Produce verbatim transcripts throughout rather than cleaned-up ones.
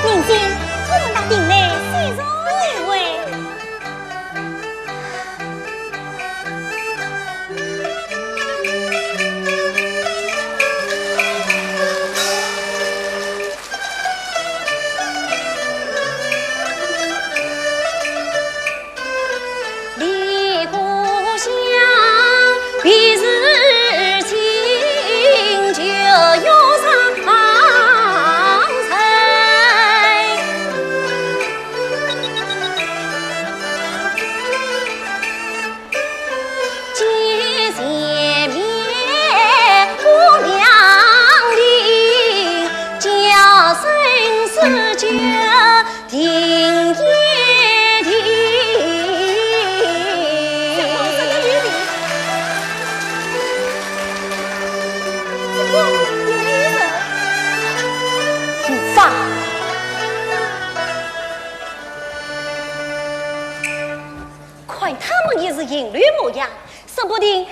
明星，我们那定来谁是那位？看他们一时行礼模样，说不定也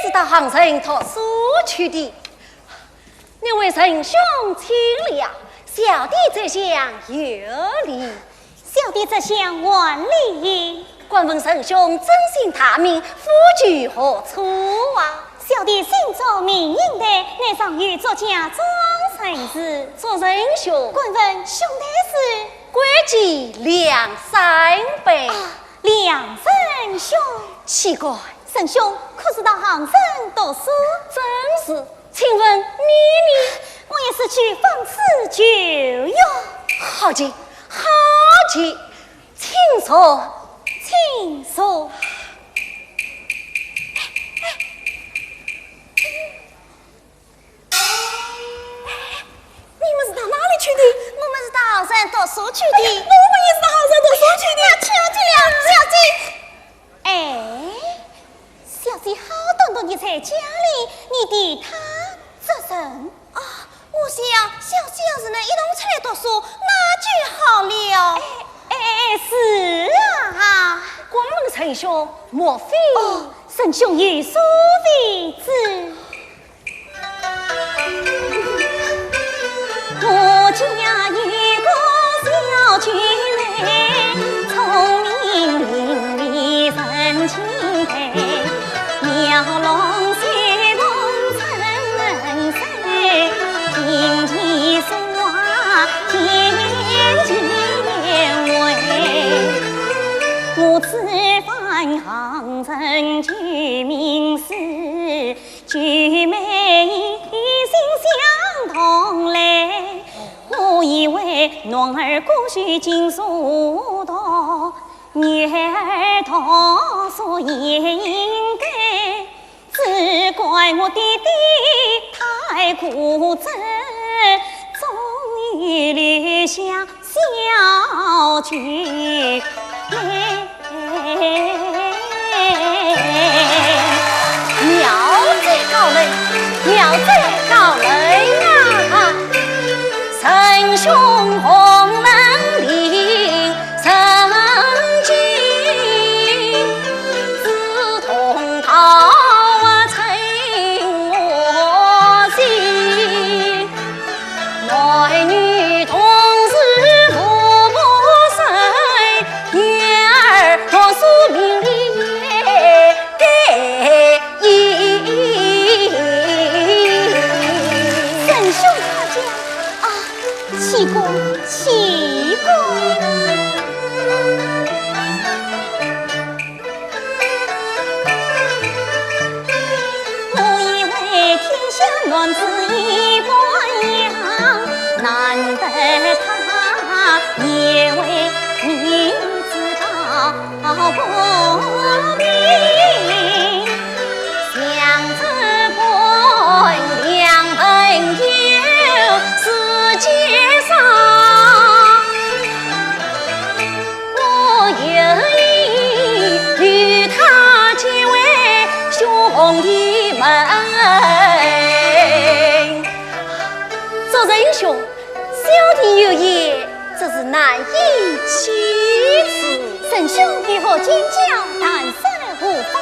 是到杭城读书去的。那位仁兄请了，小弟这厢有礼。小弟这厢还礼。敢问仁兄尊姓大名，府居何处啊？小弟姓祝名应台，乃上有祝家庄人氏。祝仁兄。敢问兄台是？ 贵姓梁山伯。啊，梁仁兄。岂敢。仁兄可是到杭城读书？正是，请问你呢？我也是去访师求学。好极，好极，请坐。请坐。哎，哎， 你们是到哪里去的？我们是到杭州读书去的。哎，我们也是到杭州读书去的。那巧极了，巧极。哎，小姐好端端地在家里，你替她作甚？啊，我想小姐要是能一同出来读书，那就好了。哎，哎，哎，是啊。敢问仁兄，莫非？哦，仁兄有所未知。 我家有个小舅妹，聪明伶俐神气派，描龙绣凤生门首，琴棋书画天天会。我此番杭州求名师， 舅妹以性相同类，我以为男儿歌手金书读，女儿读书也应该，只怪我爹爹太固执，终于留下 小舅妹。妙哉高人，妙哉高人啊！仁兄洪门令，神经，志同道合称我心。 男女同是父母生，女儿读书名利也得意。仁兄夸奖啊，岂敢。今朝谈笑无妨。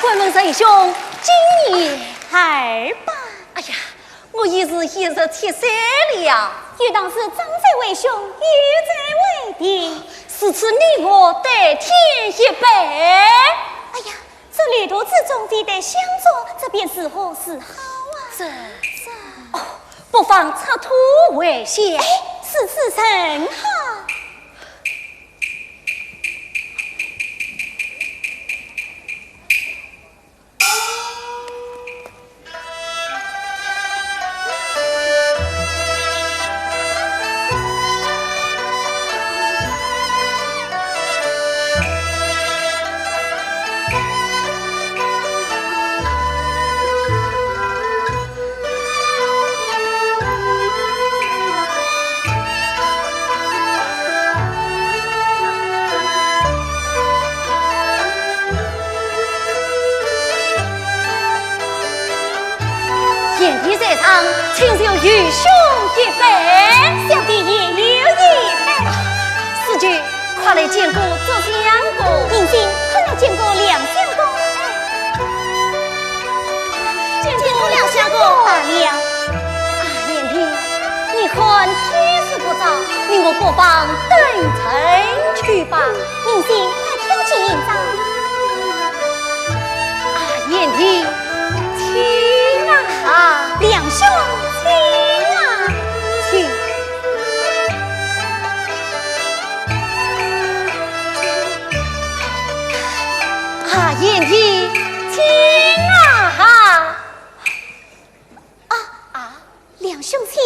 敢问仁兄，今年二八？哎呀，我已是一十七岁了呀。有道是长者为兄，幼者为弟。如此你我得添一拜。哎呀，这旅途之中非得相助，这便如何是好啊？这……这……哦，不妨出土为笑。哎，如此甚好。 贤弟在上，请受愚兄一拜。小弟也有一拜。四舅，快来见过祝相公。银心，快来见过梁相公。见过梁相公。罢了。啊，贤弟，你看天色不早，你我不妨登城去吧。银心，快挑起行装。 啊，贤弟，请啊。梁兄，请啊。请。啊，贤弟，请啊。啊，啊，梁兄请。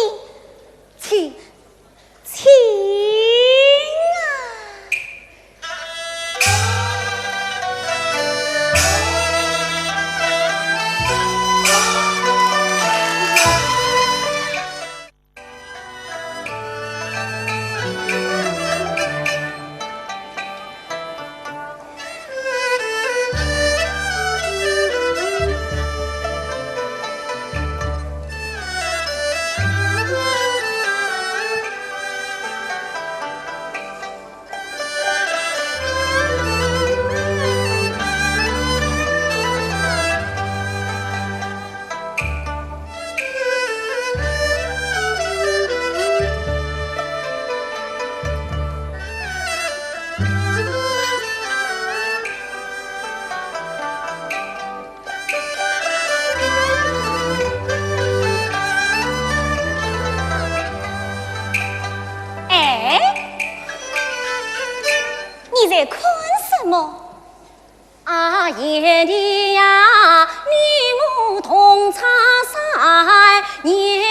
请。 请啊。哎，你在看什么？ 啊，贤弟呀，你我同窗三年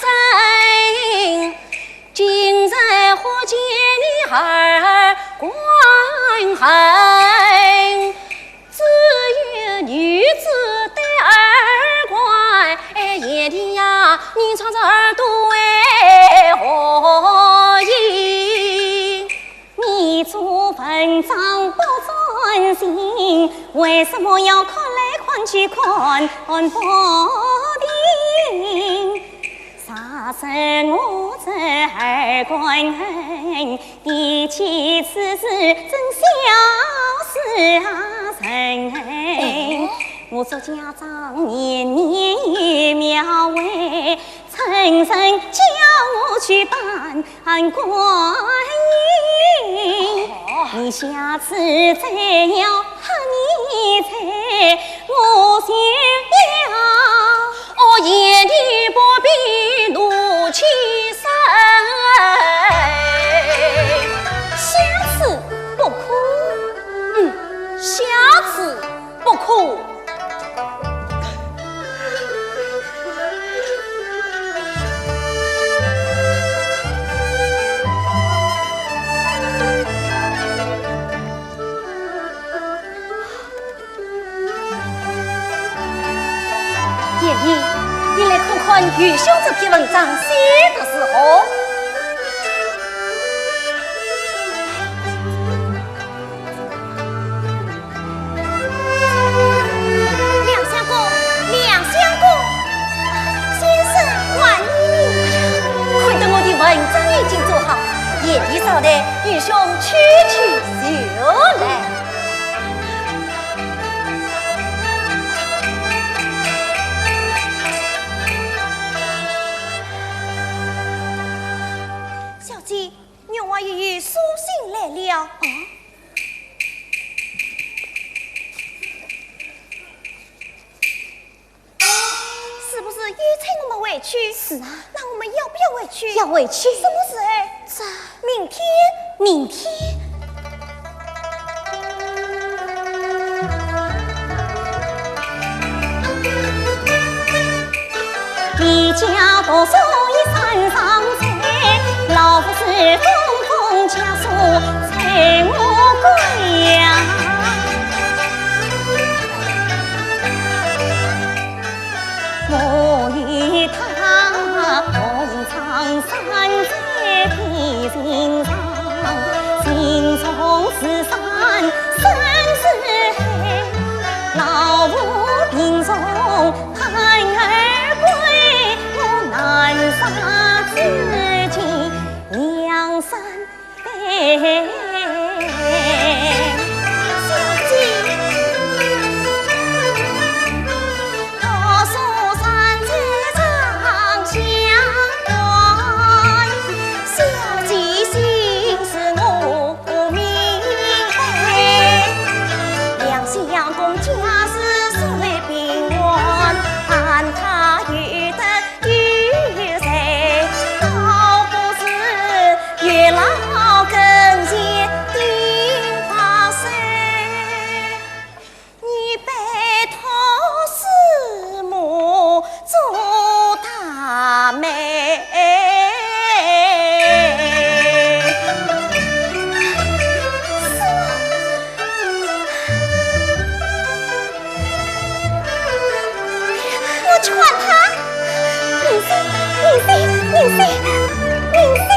真，今日忽见你耳光痕，只有女子的耳光。哎，贤弟呀，你穿着耳朵为何意？ 你做文章不专心，为什么要看来看去看不生我这二官人，提起此事真笑死啊人。哎。我祝家长年年有庙会，春神叫我去扮官人。哦。你下次再要喝你醉，我就要 哦，言语不必怒气生。下次不可。嗯，下次不可。 贤弟，你来看看愚兄这篇文章写得如何？梁相公，梁相公，先生唤你呢。看得我的文章已经做好，贤弟稍待，愚兄去去就来。 小姐，员外有书信来了。哦？是不是又催我们回去？是啊。那我们要不要回去？要回去。什么时候？这 明天，明天。你家读书已三上岁，老夫子封封家书催我归呀。 我与他同唱山水的情长，心中是山，山是海，老夫病重盼儿归，我难舍自己梁山 小姐，读书人在场相看，小姐心事我明白。梁相公家事虽平安，但他有得 有罪，倒不如月老跟前定百岁。你拜托师母做大媒。师母， 我去唤他。明星，明星，明星，明星。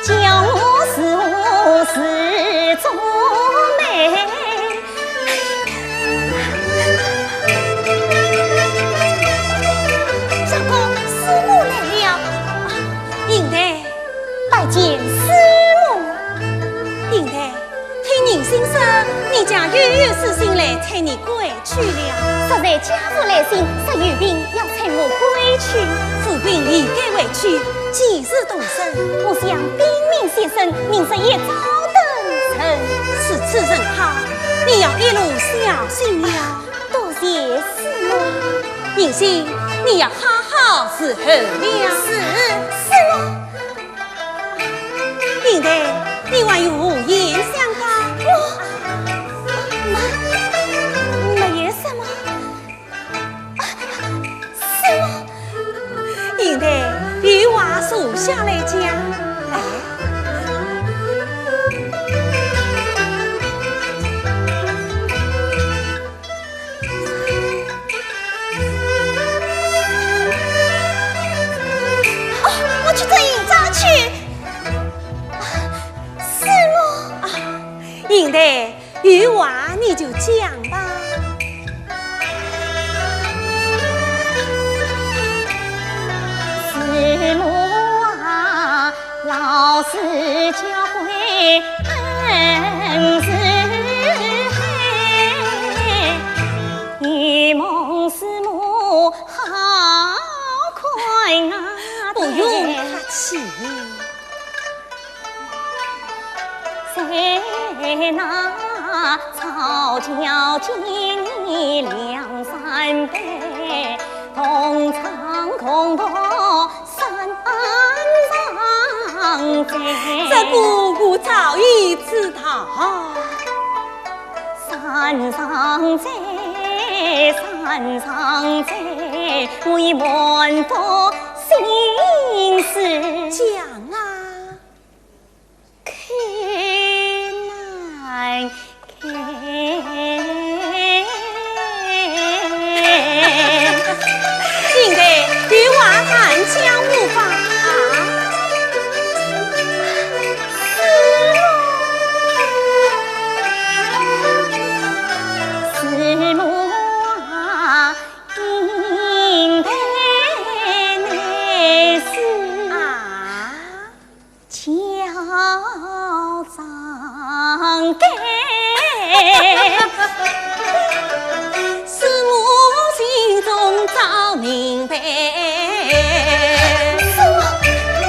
叫我是何事做媒？相公，师母来了。英台。拜见师母。英台，听人心说，你家又有书信来催你归 去了。实在家父来信，说有病要催我归去。父病已该回去，几时动身？我想禀明先生，明日一早登程。如此甚好，你要一路小心了。多谢师母。明星，你要好好伺候了。是，师母。 英台，你还有何言相告？我，没，没有什么。啊，是我。英台，有话坐下来讲。哎。老师教诲恩师hei，一梦师母好看啊。不用客气。在那草桥见你两三杯，同唱共读 山上醉。这个我早已知道。山上醉，山上醉，我已满腹心事。讲啊。 口难开。应该有话谈江湖吧？啊？师母，师母啊，应该乃是啊。 叫张开。师母心中早明白。师母，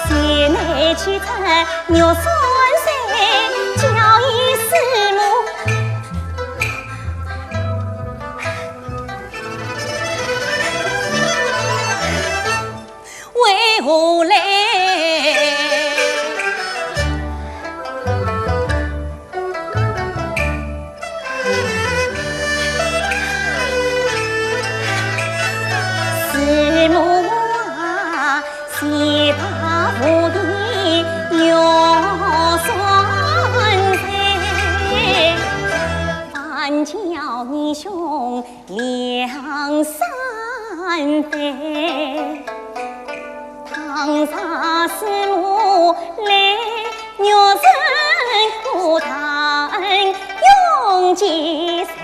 前来取出玉山水，交与师母。为何来？ 师母啊，谁道无地有山水，反叫你兄两三杯。 唐朝师母来，玉人不谈，永结在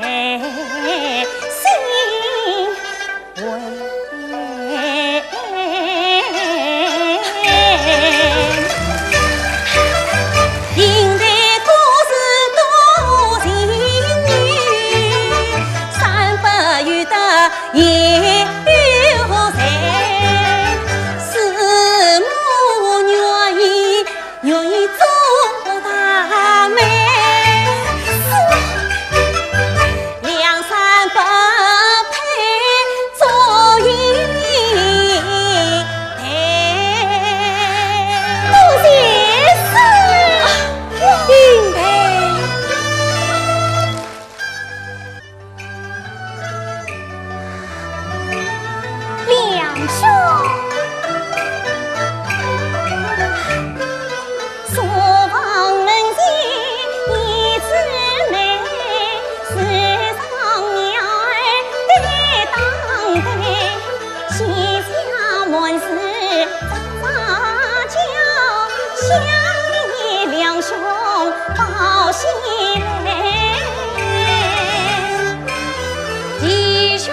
心怀。灵台歌词多情意，三不遇得 也有谁，师母愿意，愿意做大媒。师母，梁山伯配祝英台。多谢师母。英台。 梁兄，书房门前一枝梅，时常鸟儿对当对，膝下满是喳喳叫，想你梁兄抱喜来。 弟兄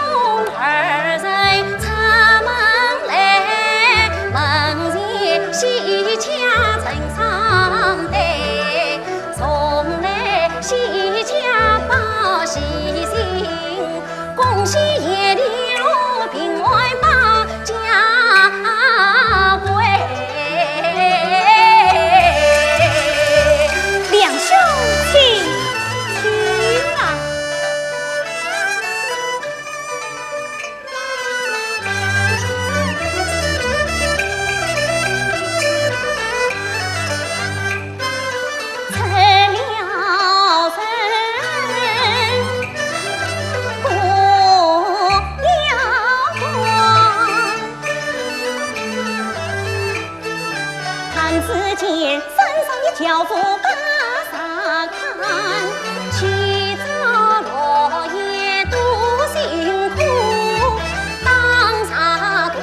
二人出门来，门前喜家成双对，送来喜家报喜信，恭喜爷儿平安报 家规。梁兄，请，请啊。出了城，过了关， 看只见山上的谯夫高山看，去找落叶多辛苦，打柴多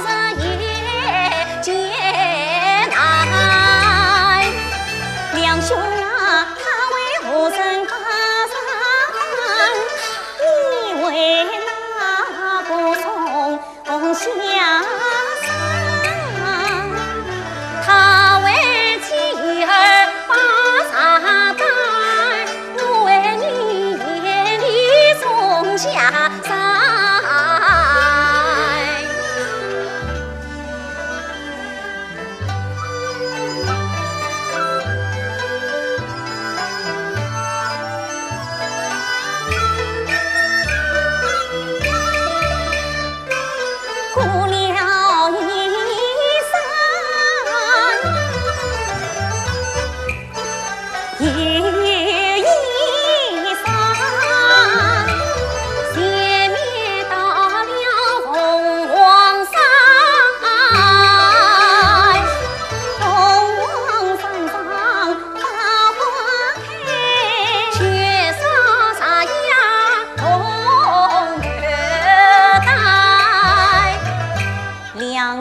日夜艰难。梁兄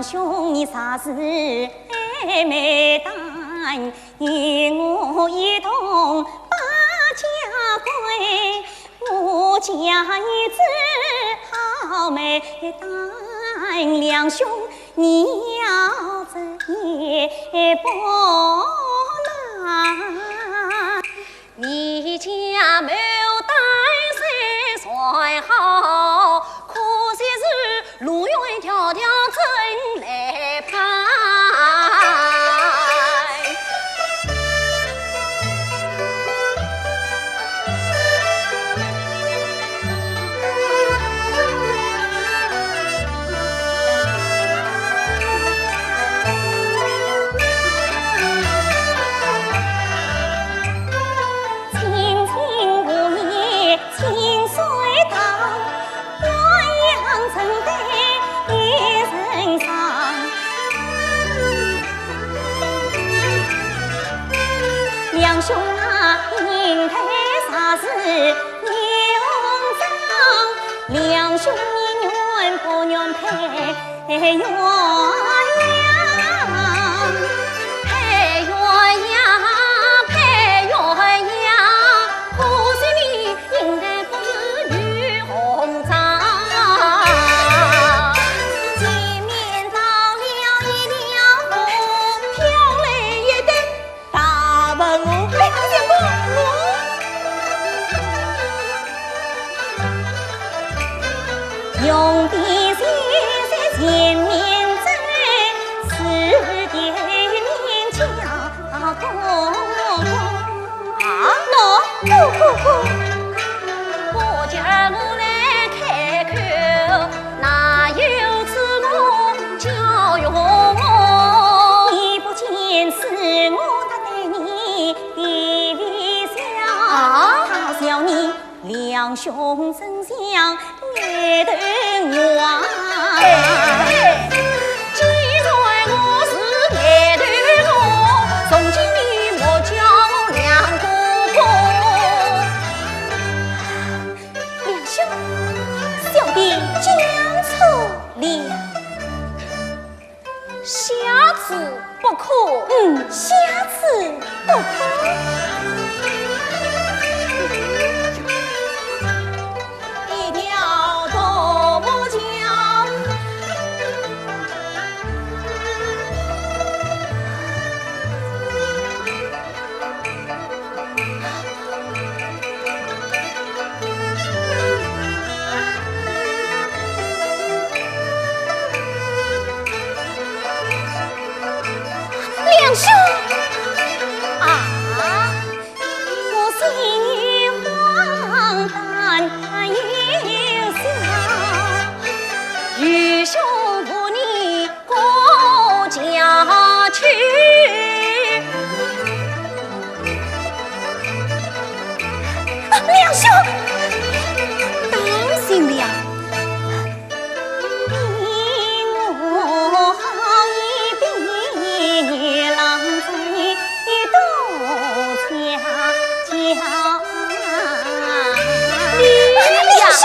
兄，你啥事还没担？与我一同把家归。我家一子好没担，梁兄，你要这一步难。 你家牡丹虽算好，可惜是路远迢迢怎来拜。 清清无言清水塘，鸳鸯成对一人伤。梁兄啊，银台茶是你红妆，梁兄你愿不愿配 配鸳鸯，配鸳鸯，配鸳鸯，可惜你银台不是女红妆。前面到了一条河，飘来一对 大问我，哎，相公，我。用的是前面走，是的面叫公公。啊，喏，公公公。我叫我来开口， 哪有此物叫用我？你不见是我搭对你的微笑，啊？他笑你两兄真像眼头花。哎，既然我是眼头花，从今你莫叫我梁公公。 梁兄，小弟讲错了。下次不可。嗯，下次不可。一条独木桥。 梁兄啊，我心里荒诞又想，愚兄和你 过家去。啊，梁兄，当心了。你我好一比，你浪子你多家家。你呀，梁兄。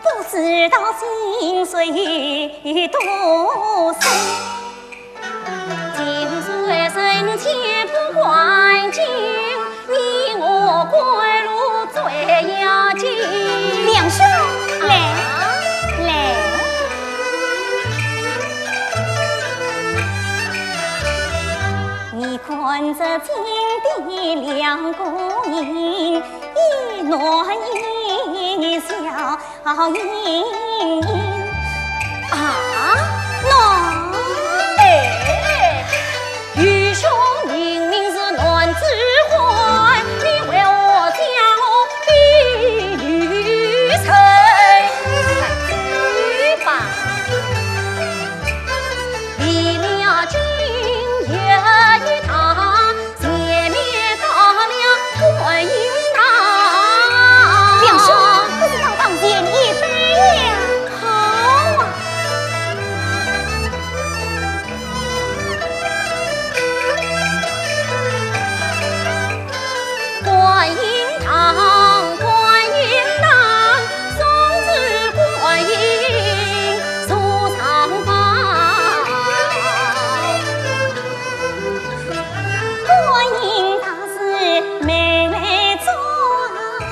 不知道心碎有多深。情在人间不管尽，你我归路最要紧。梁兄，两个人，一男一女笑盈盈。啊，喏，哎，愚兄明明是男子汉，你为何将我比与谁？看这吧。 离了京又一趟，前面到了观音堂。梁兄，不是要往前一拜呀？好啊。观音堂，观音堂，送子观音坐上宝。观音大士慢来坐啊，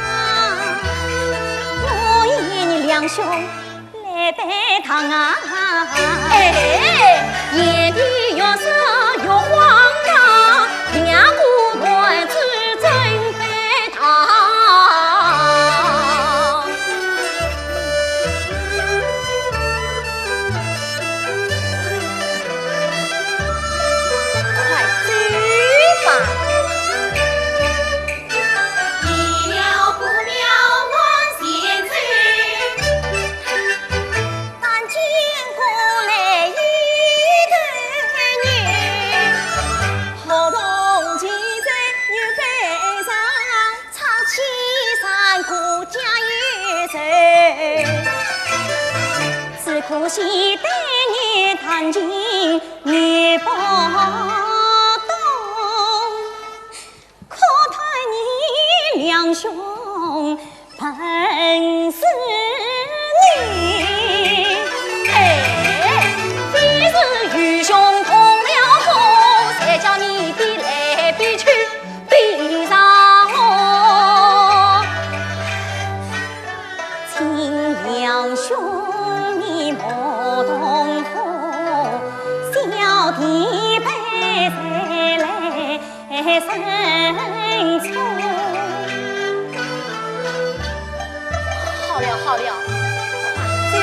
我与你梁兄 来拜堂啊！哎，贤弟，玉石玉荒堂，两个男子怎拜堂？快走吧。 但见过来一对人，合同骑在玉背上，唱起山歌解忧愁。只可惜对你弹琴你不懂。 可叹你梁兄本是女。哎，非是愚兄动了火，谁叫你比来比去比上我？请梁兄你莫动火，小弟陪谁来 哎，生错。好了好了，快走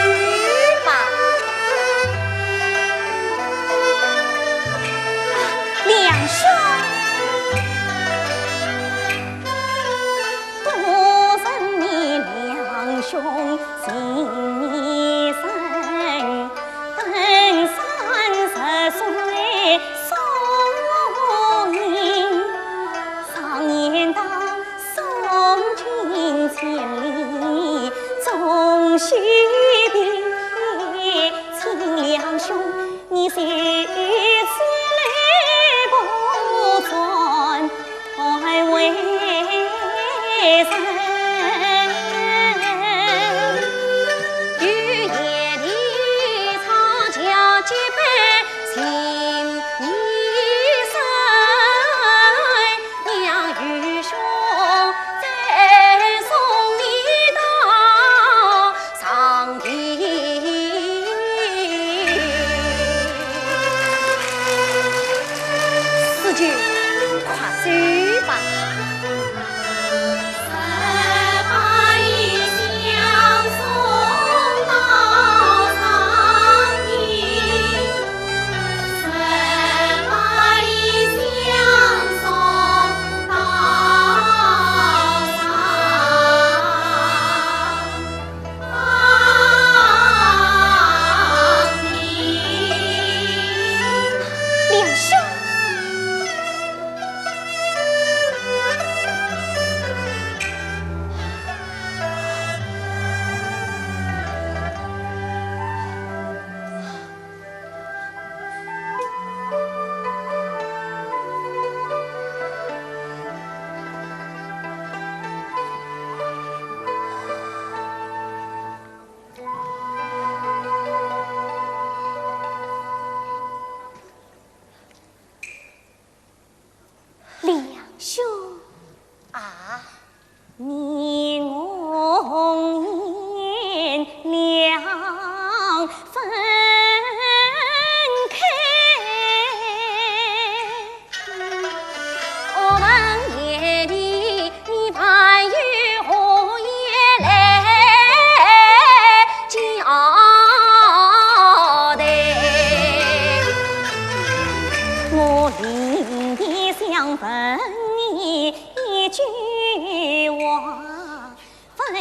吧。梁兄，多谢你梁兄情义深。 登山涉水送行，常言道送君千里终须别，请梁兄你就此留步转 还为人。与贤弟唱桥结拜情意深，让愚兄再送你到 上庭。四舅，快走吧。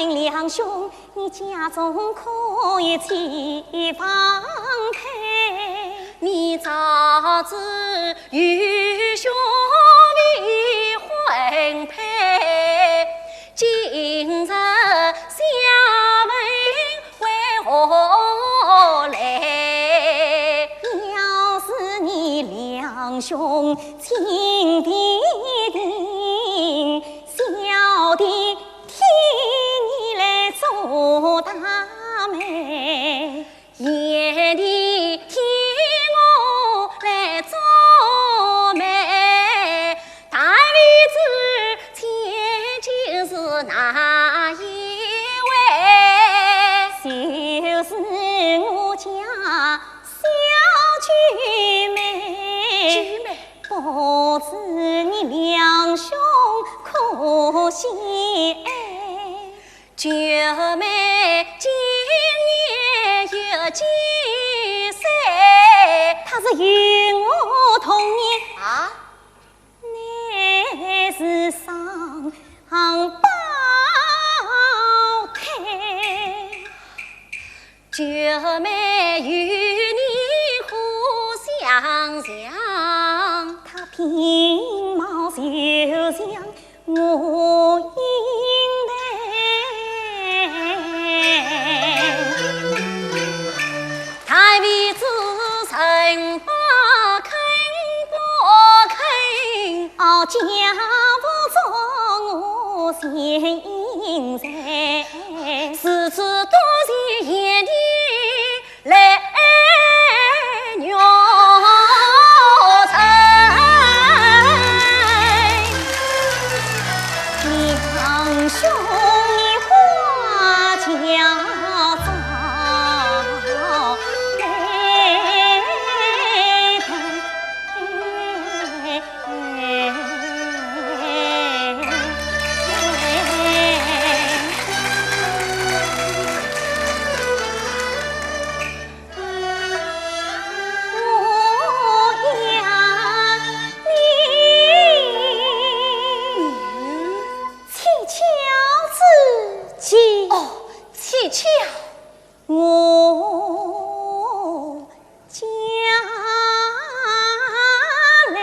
两兄，你家中可有妻房配？你早知愚兄未婚配，今日下问为何来？要是你两兄请定定， 小弟替你来做大媒。贤弟替我来做媒，大媒之前就是哪一位？就是我家小九妹。九妹。 不知你两兄可喜爱？九妹今年有几岁？她是与我同年。啊？乃是双胞胎。 九妹与你可相像？她面貌就像我英台。她未知人不肯不肯。哦，家父做我前因罪。 如此多谢贤弟来玉成。两兄你花轿早来。 我呀，你，七巧之计。哦，七巧。 我家来。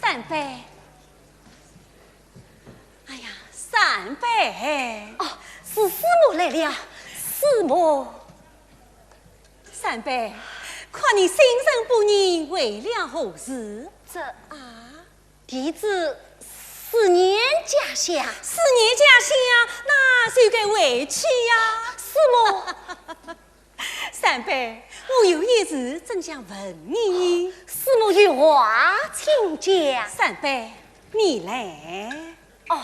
三伯。哎呀，三伯。哦，是师母来了。师母。三伯，看你心神不宁，为了何事？这啊，弟子思念家乡。思念家乡，那就该回去呀。师母。三伯，我有一事正想问你。师母有话请讲。三伯，你来。哦。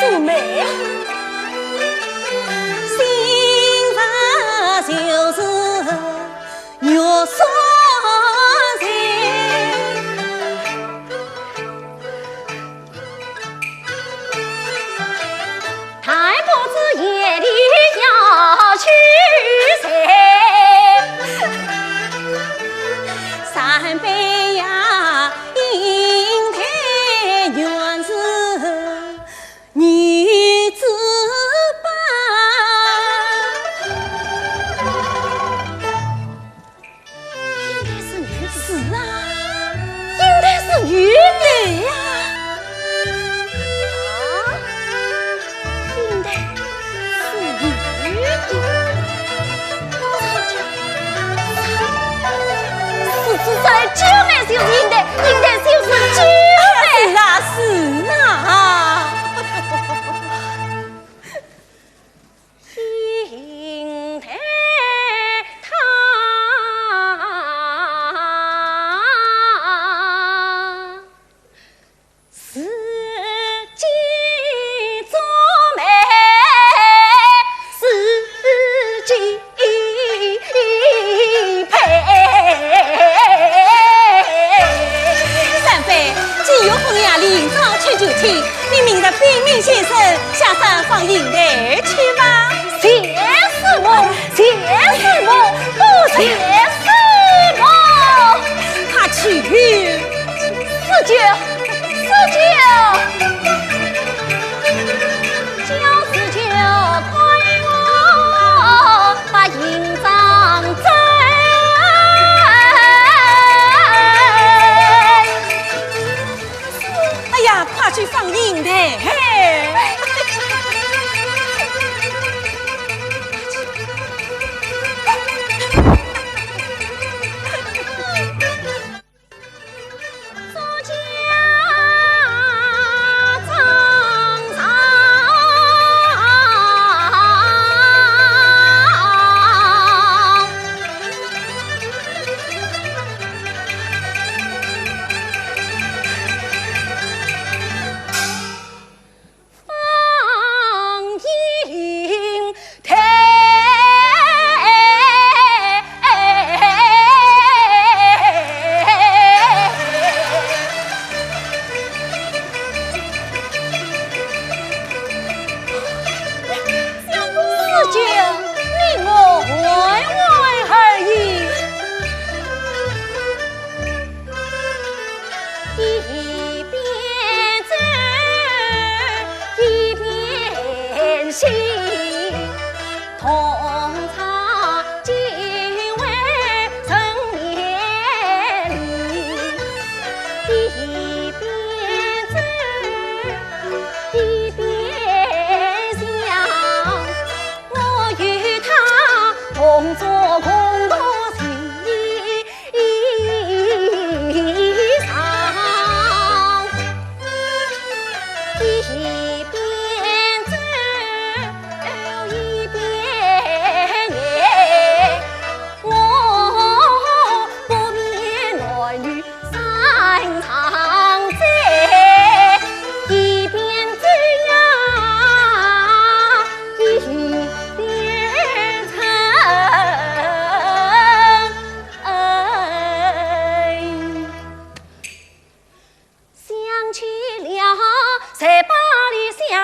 做媒。应该是女子。是啊，应该是女子呀。啊，应该是女子。是，是，是，九妹就是应该，应该就是九妹。是啊，是啊。 三伯，既有风雅令，早去就寝，你命人禀明先生，下山访英台去吧。谢师母，谢师母，多谢师母。快去。四舅，四舅。 哎呀，快去放映的，嘿！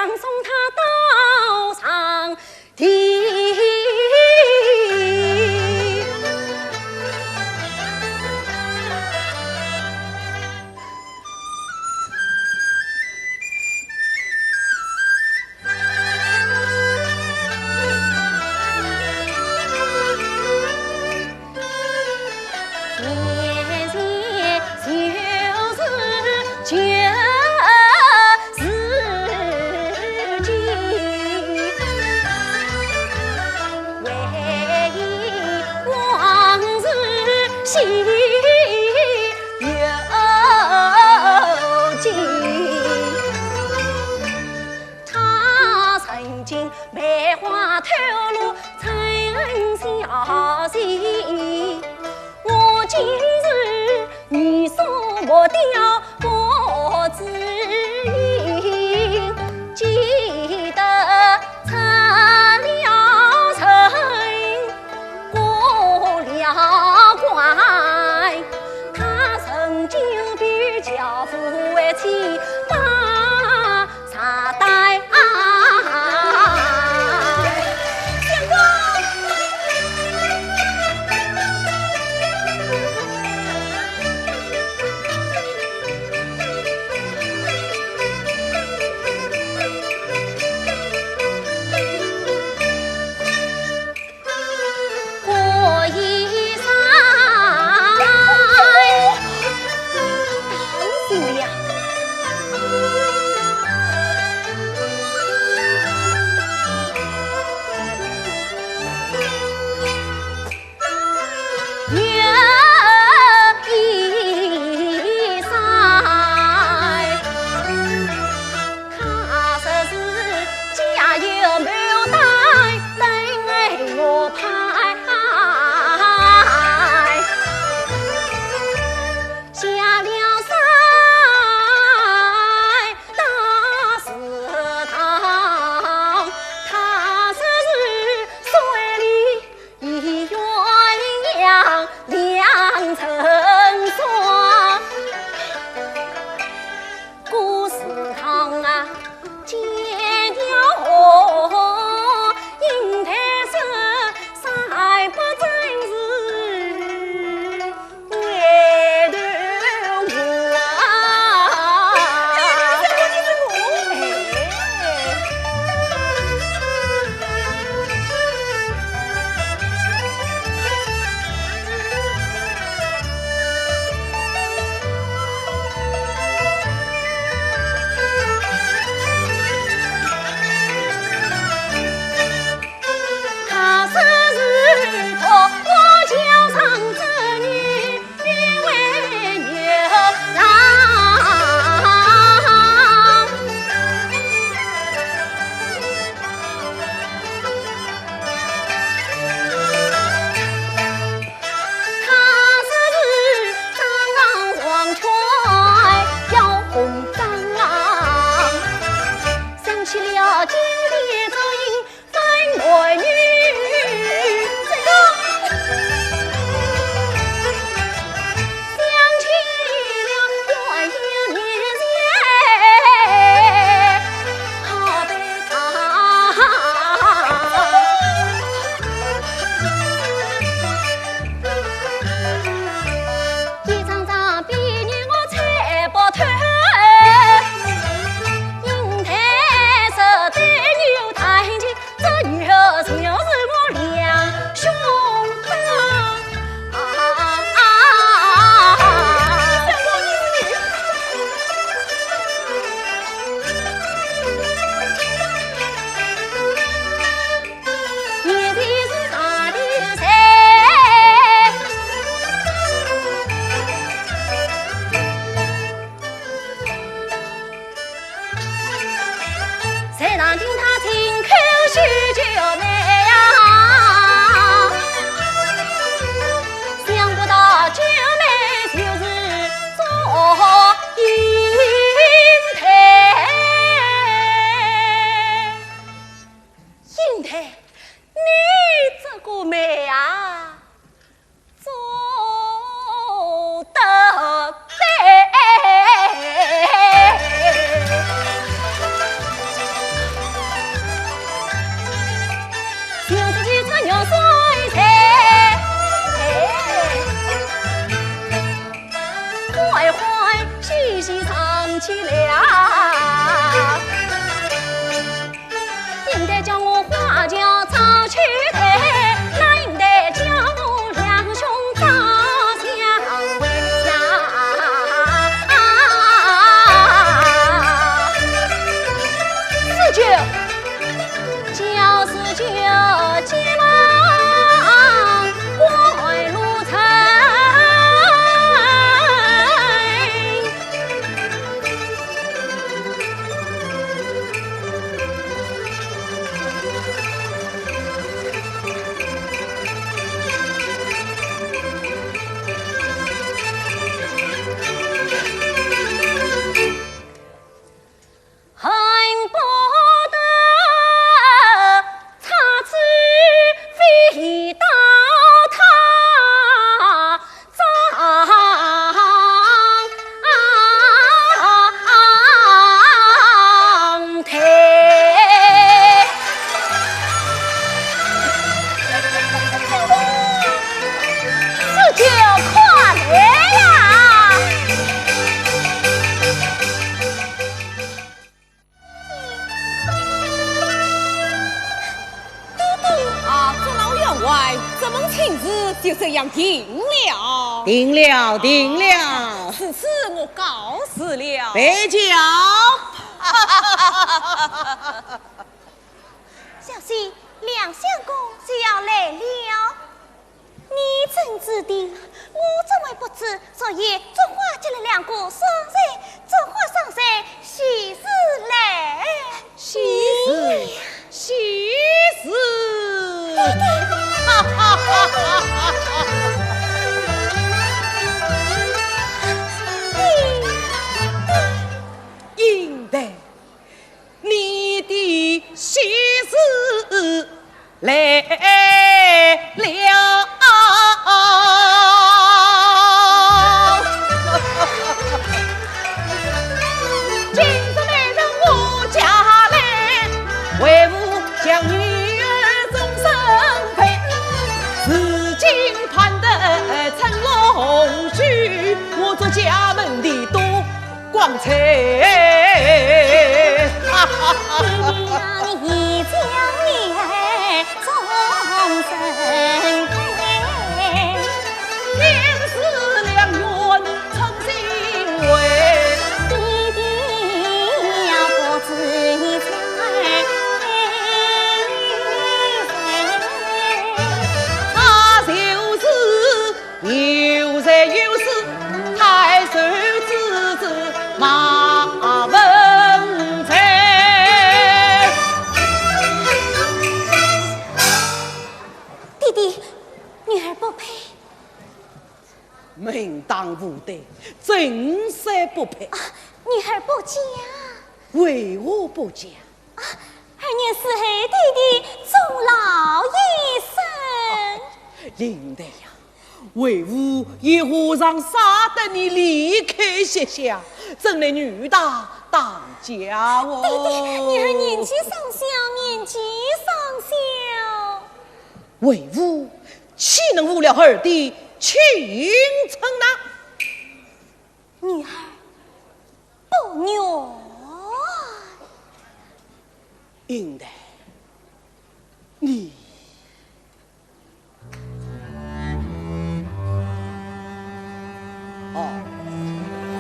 送他到上天。他曾经梅花透露春宵时，我今日女送我雕佛之影，记得出了城，过了关，他曾经比樵夫为妻把 啥待啊？相公。过一山，当心了呀！又一山。 他说是家有牡丹等我拍，下了山大池塘，他说是水里 一鸳鸯两成双。古时唐啊，见妖红，银台山三百真是 回头我啊。他说是托我桥上之女， 想起了今天这一番男女，这个想起了我有年前好悲伤。一张张比你我猜不透，银台上对牛弹琴，这女儿就是我两兄弟。啊啊啊啊啊！就这样定了。定了，定了。如此我告辞了。备轿。小姐，梁相公就要来了。你怎知的？我怎会不知？昨夜祝华接了两个双人，祝华双人喜事来。喜事，喜事。应的，你的喜事来了。今日来到我家来，为父将女儿终身配。如今盼得成龙婿，我祝家门的多 光彩。爹爹啊，你已将女儿终身配。娘子良缘称心为。爹爹呀，不知你在意谁？他就是 有财有势，太守之子马文才。爹爹，女儿不配。门当户对，正是不配。啊，女儿不嫁。为何不嫁？啊，儿愿侍候爹爹终老一生。应的呀， 为父也何尝舍得你离开膝下，怎奈女大当嫁哦。爹爹，女儿年纪尚小，年纪尚小。为父岂能误了儿的青春呐？女儿不愿。应的，你 哦，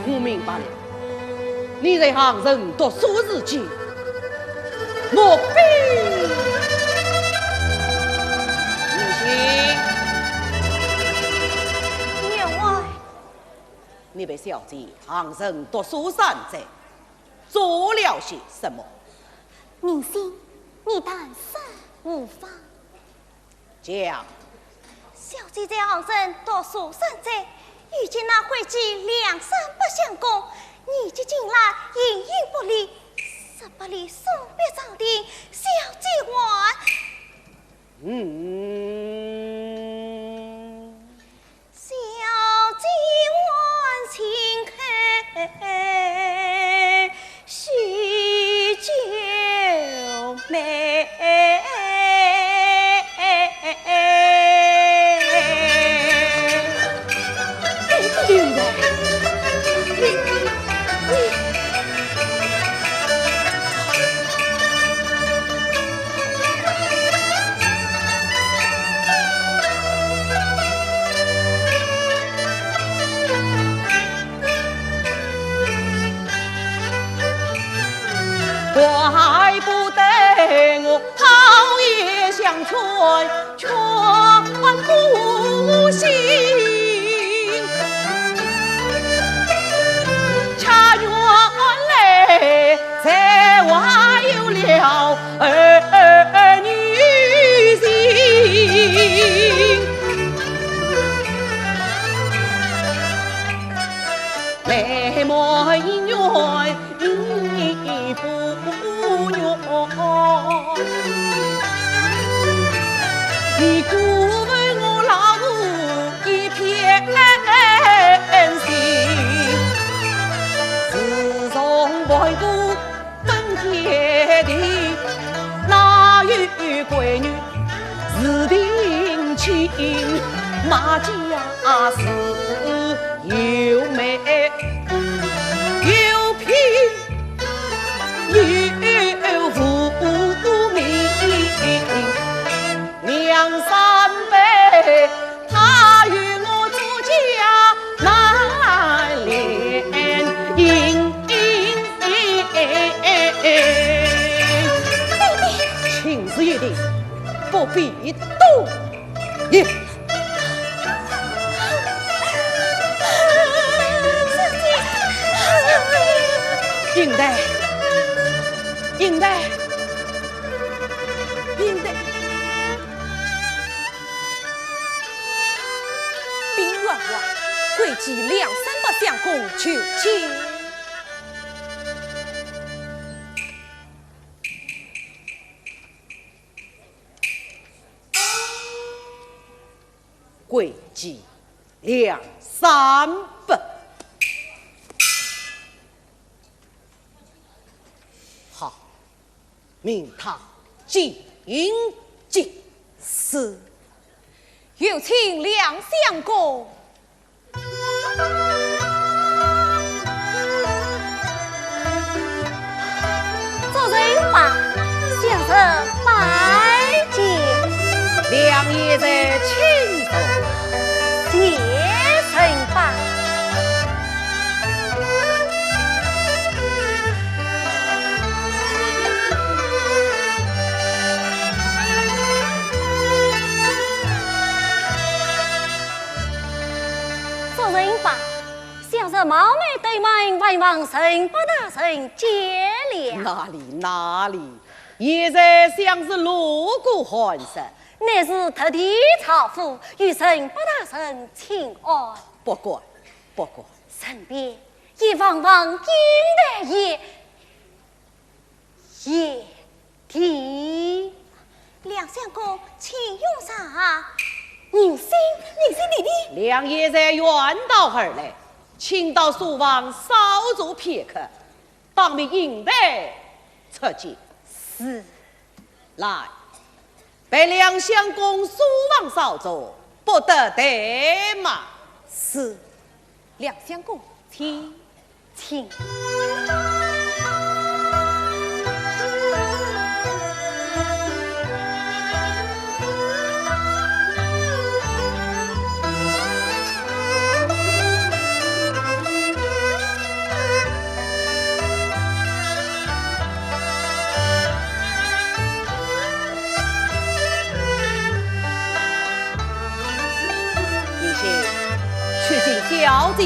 我明白了。你在杭城读书时节，我并不信。员外，你陪小姐杭城读书三载，做了些什么？明星，你但说无妨。 讲。小姐在杭州读书三载，遇见那会稽梁山伯相公，年纪轻来形影不离，十八里送别朝廷，小姐还。嗯。 小姐还轻叩许九妹。怪不得我讨也相劝，劝不醒。 恰原来才还有了儿女情。来埋怨 你不愿，你辜负我老父一片心。自从盘古分天地，哪有闺女是定亲？马家是有媒有聘 有父名，梁山伯他定，不必多言。应台，应台，应台。禀员外，跪祭梁山伯相公求见。 跪祭梁山伯。好，命他进见。是。有请梁相公。 主人吧，小侄拜见。梁贤侄请坐。谢人吧。 主人吧，小侄冒昧登门，还望陈伯大人见谅。哪里，哪里，贤侄想是路过寒舍。乃是特地朝府与陈伯大人请安。不敢，不敢。身边一房房金台夜， 贤弟。梁相公，请用茶。人心，人心弟弟。梁贤侄远道而来，请到书房稍坐片刻，当面应台出见。是。来，陪梁相公书房稍坐，不得怠慢。是。 梁相公，请。请。你先去请小姐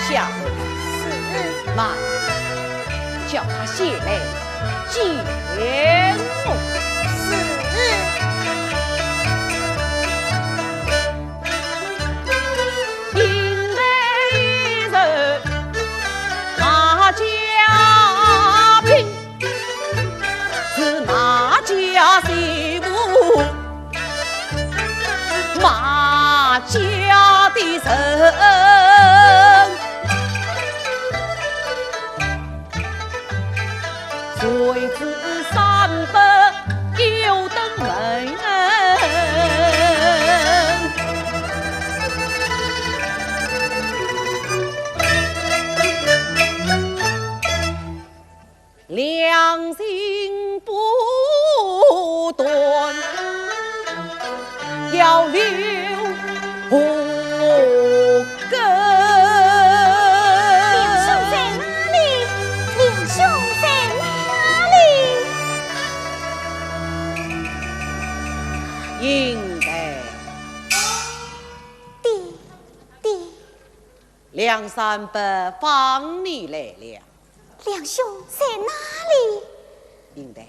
下楼。是。慢，叫她前来见我。是。应台一人马家兵， 是马家媳妇，马家的人。谁知三伯又登门。 良心不断，要留何根？梁兄在哪里？梁兄在哪里？应台。爹，爹。梁山伯放你来了。 梁兄在哪里？应台，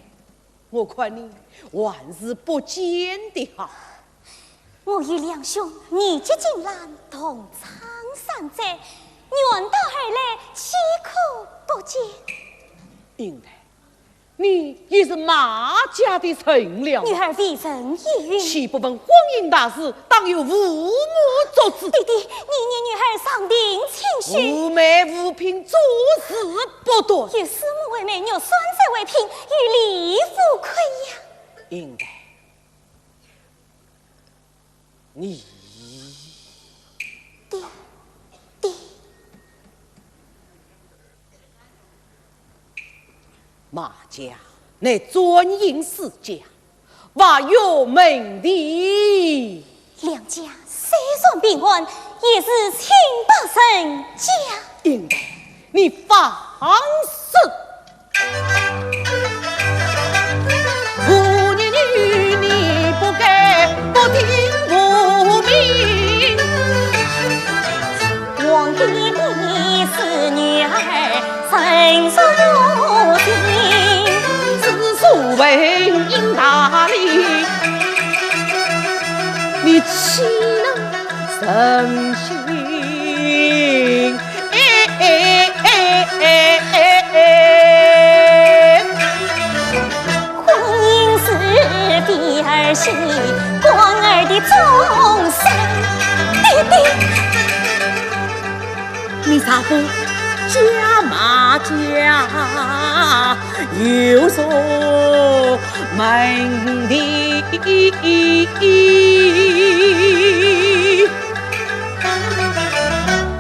我看你还是不见的好。我与梁兄义结金兰，同撑三载，远道而来，岂可不见？应台，你也是马家的人了。女儿未曾一孕。岂不问婚姻大事，当有父母作主。爹爹，你念女儿上病情绪。无媒无聘，诸事不断。有师母为媒，玉山寨为聘，与李府亏呀。应台，你，爹，爹。 马家乃专营世家，外有门第。梁家虽然贫寒，也是清白人家。应台，你放肆！文英大礼，你岂能忍心？哎哎哎哎哎哎！婚姻是第二喜，官儿的终身。爹爹，你啥不加马加？ 有所门第。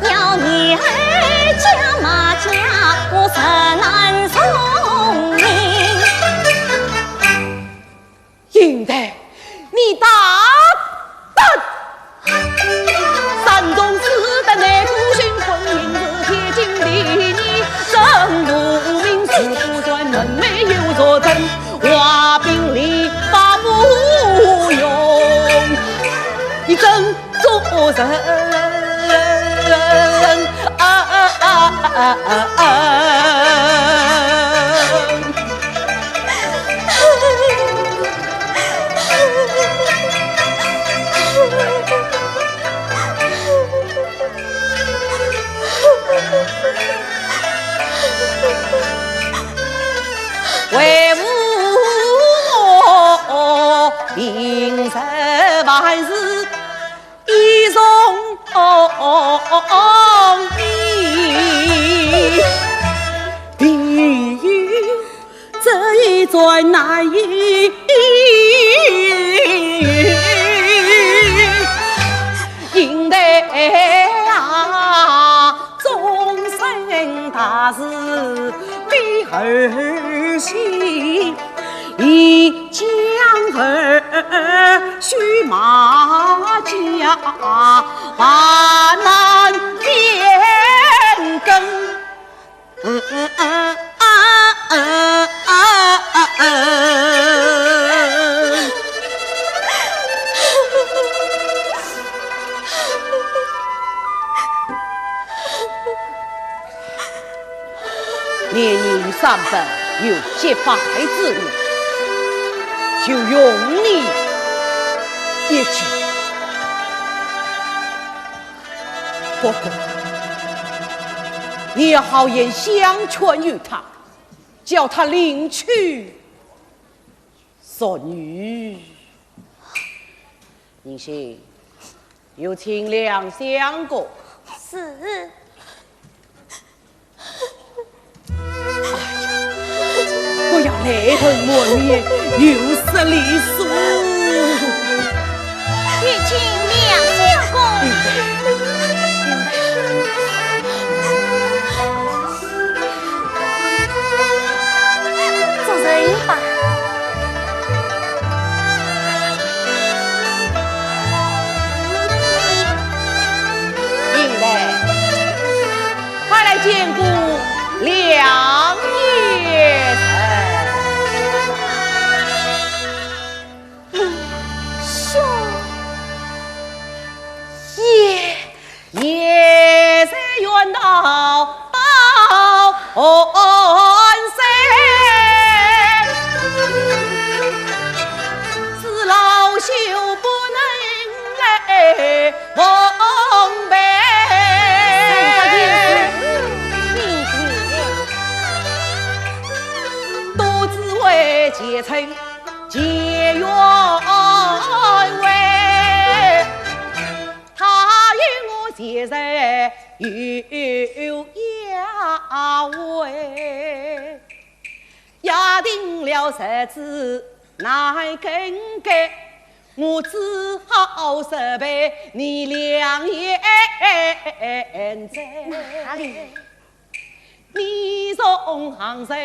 要你儿加马加，我实难从命。 英台，你大胆！山中四大内部寻婚姻是天经地义，真无名，就算门楣有着针，画饼理发无用。你真做人啊啊啊啊啊！ 为父我平日万事 一种你。第一，这一桩难以应对啊，终身大事第二喜。 一将儿许马家，万难变更。嗯嗯嗯啊嗯啊嗯。 念你与三伯有结拜之意，就容你一计。不过，你要好言相劝于他，叫他另娶 淑女。宁心，有请两相公。是。哎呀，不要泪痕满面，有失礼数。有请两相公。 做人吧。英台，快来见过梁贤人。母兄。 也在远道报安身，是老朽不能来奉陪。多只为前程解冤枉。 他与我前世有冤枉，约定了日子难更改，我只好责备你两言哉。哪里？ 你从杭州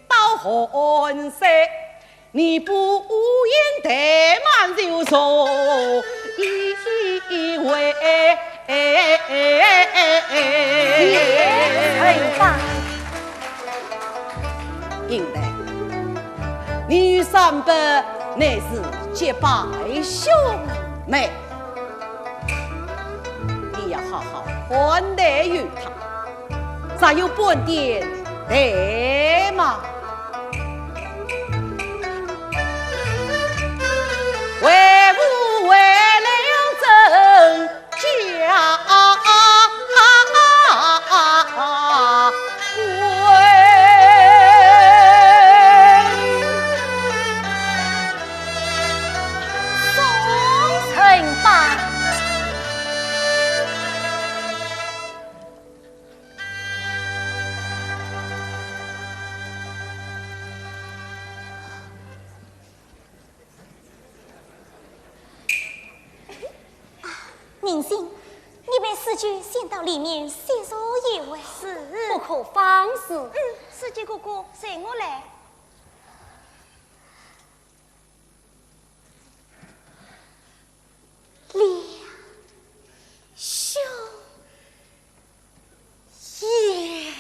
到寒山，你不言怠慢就说一回。哎呀，英台，你与三伯乃是结拜兄妹， 你要好好款待于他，才有半点怠慢。明心，你陪四姐先到里面歇坐一会。是。不可放肆。嗯，四姐哥哥，随我来。梁兄。 爷。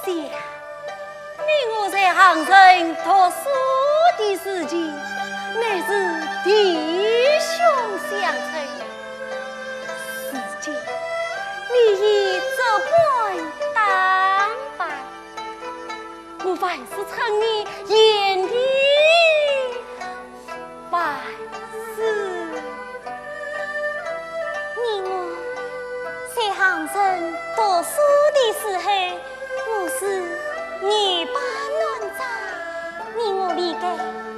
想，你我在杭城读书的时节，乃是弟兄相称。如今，你已做官当饭， 我还是称你贤弟，还是……你我在杭城读书的时候，我是女扮男装，你我理该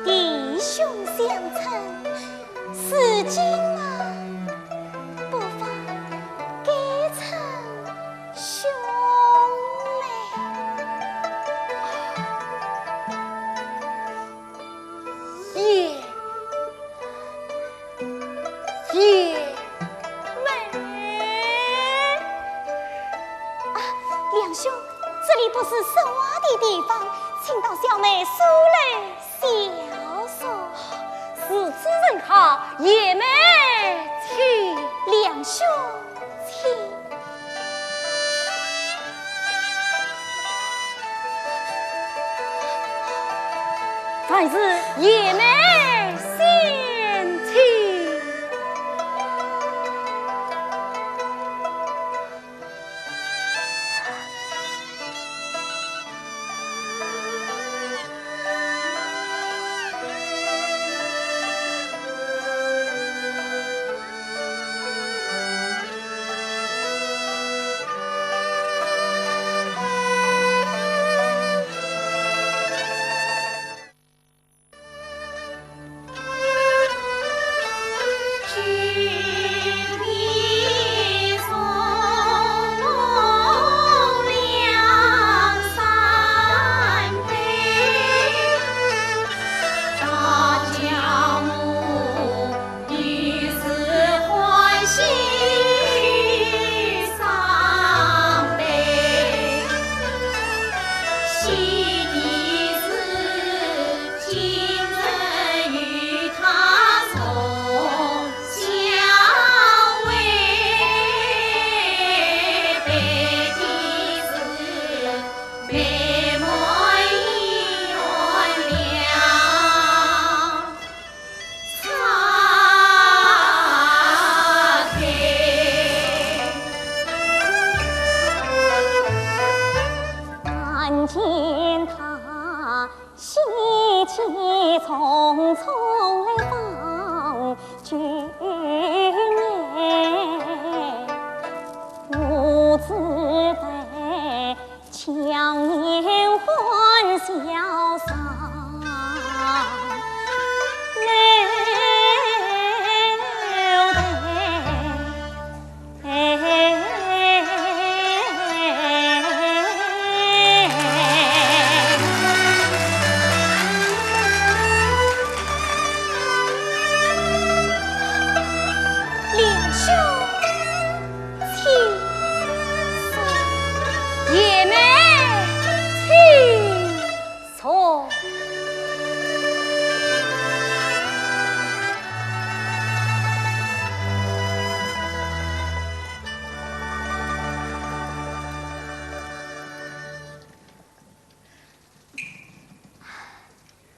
弟兄相称。 如今嘛，不妨改称兄妹。贤，贤妹。啊，梁兄，这里不是说话的地方，请到小妹书楼 小说。如此甚好，贤妹请。梁兄请。还是贤妹先请。 但见他喜气冲冲来望君面，我只得 强颜欢笑上楼台。梁兄， 请坐。贤妹，请坐。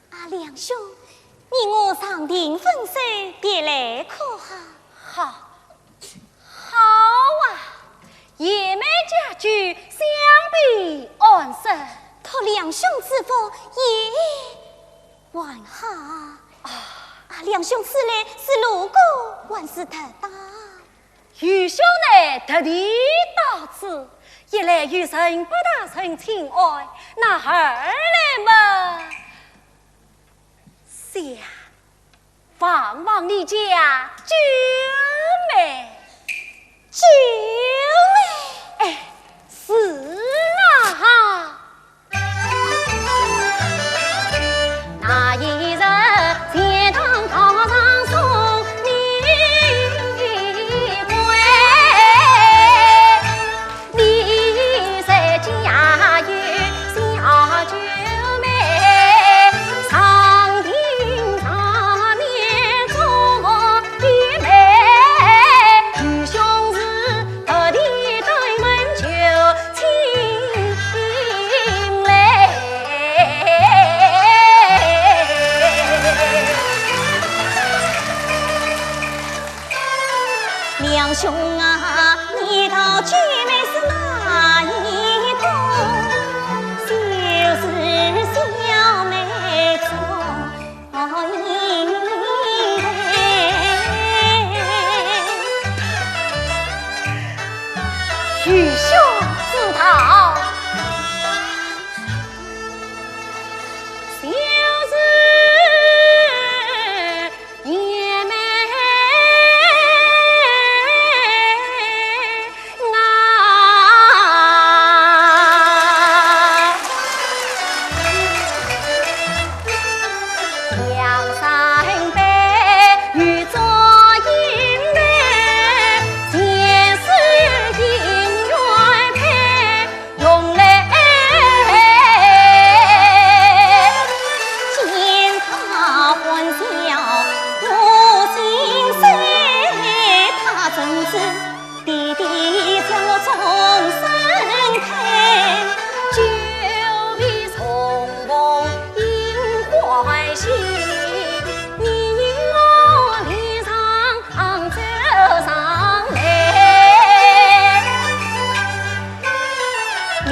啊，梁兄，你我长亭分手，别来可好？好， 好啊，贤妹佳句，想必安生。托梁兄之福，也还好。啊，梁兄此来是路过，还是特到？愚兄乃特地到此，一来与陈八大人请安，那二来嘛，想 望望你家九妹。九妹？哎，是啊。兄啊，你道九妹是哪一个？就是小妹中一位。愚兄知道。就是 贤妹啊，梁山伯与祝英台，前世姻缘配。 用来见他欢笑我心碎，他怎知爹爹叫我终身配，久别重逢应欢喜，你我离场 杭州城内。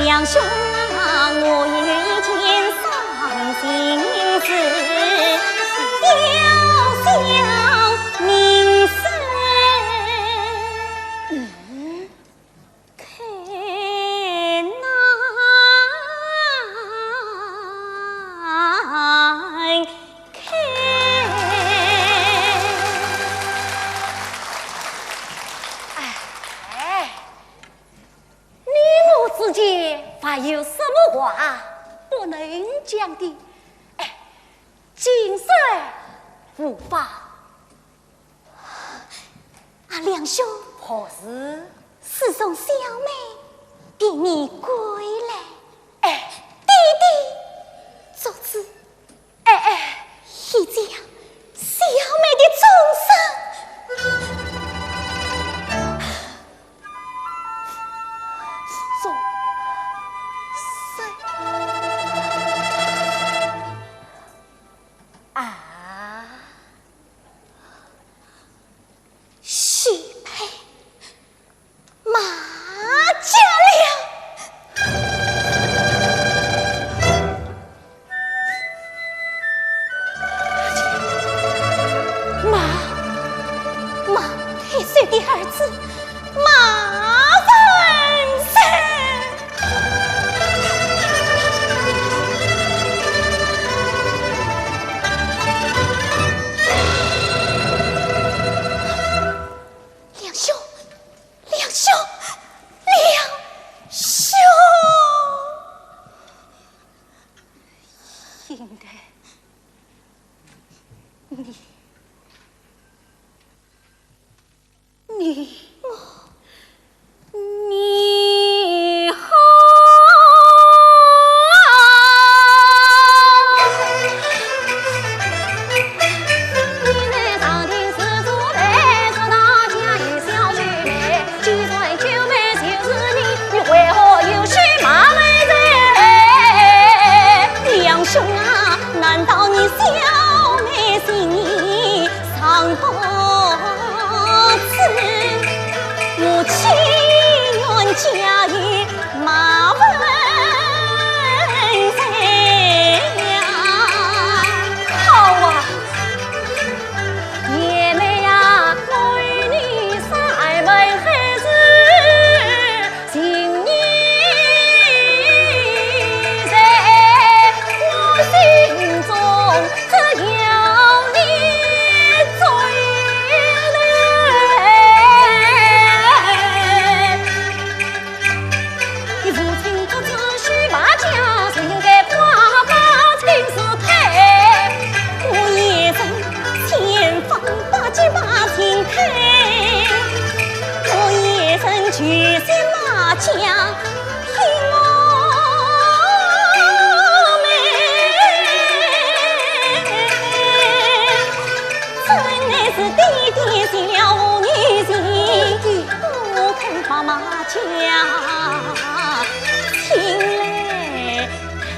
梁兄啊，我有一件伤心事，要向你说。嗯。 开难开。哎，你我之间还有什么话不能讲的？哎，今日无妨。 啊，梁兄。何事？自从小妹比你归来，哎，爹爹做主，哎，哎，已将小妹的终身，终身啊。 许配马家了。马，马太守的儿子马文生。 梁兄，梁兄，梁兄！现在你 你，你好。梁兄啊，难道你小妹心意 尚不知，我情愿嫁与马文才呀。好啊，贤妹呀，为你三门海誓， 情意在我心中，只要你追来。你父亲不知许马家，谁应该挂发青丝配？我也曾千方百计把情配，我也曾求信马家， 听我妹，怎奈是爹爹小女情，不肯把马家请来配。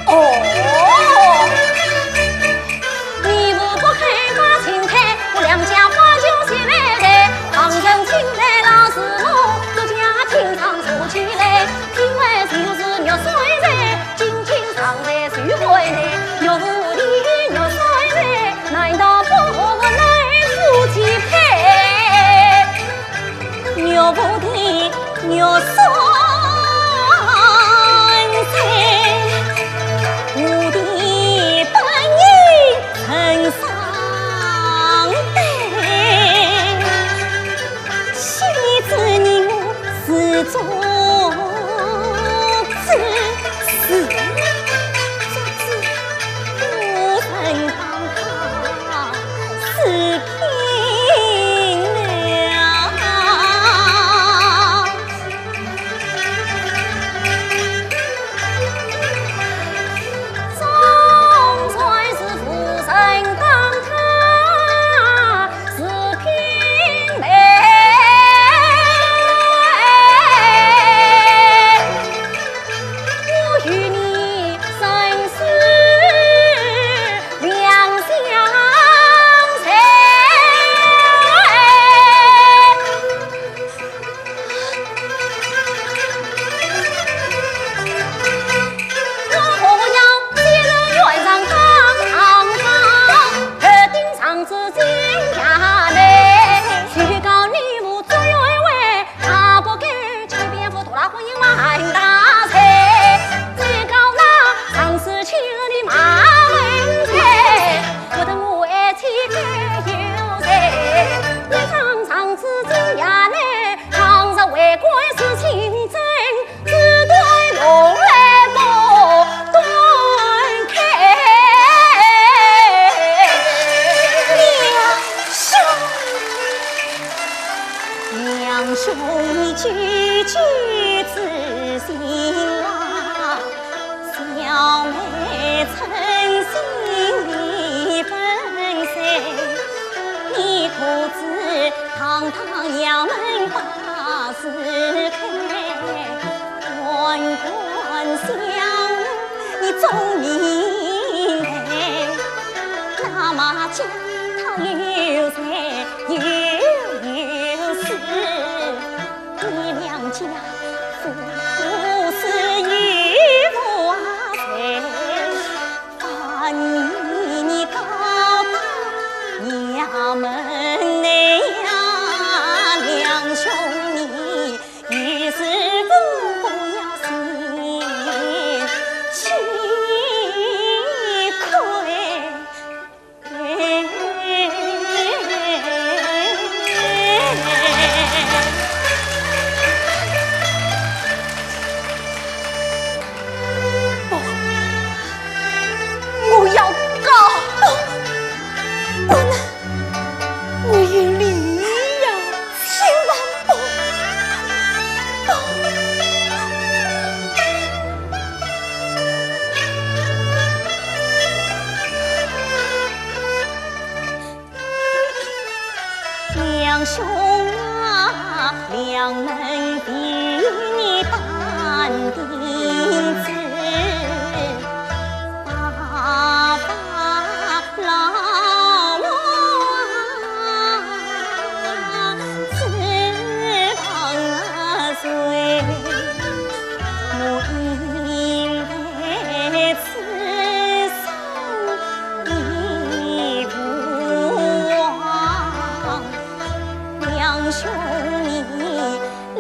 哦。两兄弟句句知心啊，小妹称心你本谁？你可知堂堂衙门把字开，官官相护你总明白。那么叫他有罪 有事，你两家是不是有话谁？万一你告到衙门内呀，两兄弟一时不要心气亏。 不，我要告。不，不能，我有理呀。千万不，不。 两兄啊，两门为你担定子，爸爸老母啊，指望谁？我因为 此生已无望，两兄弟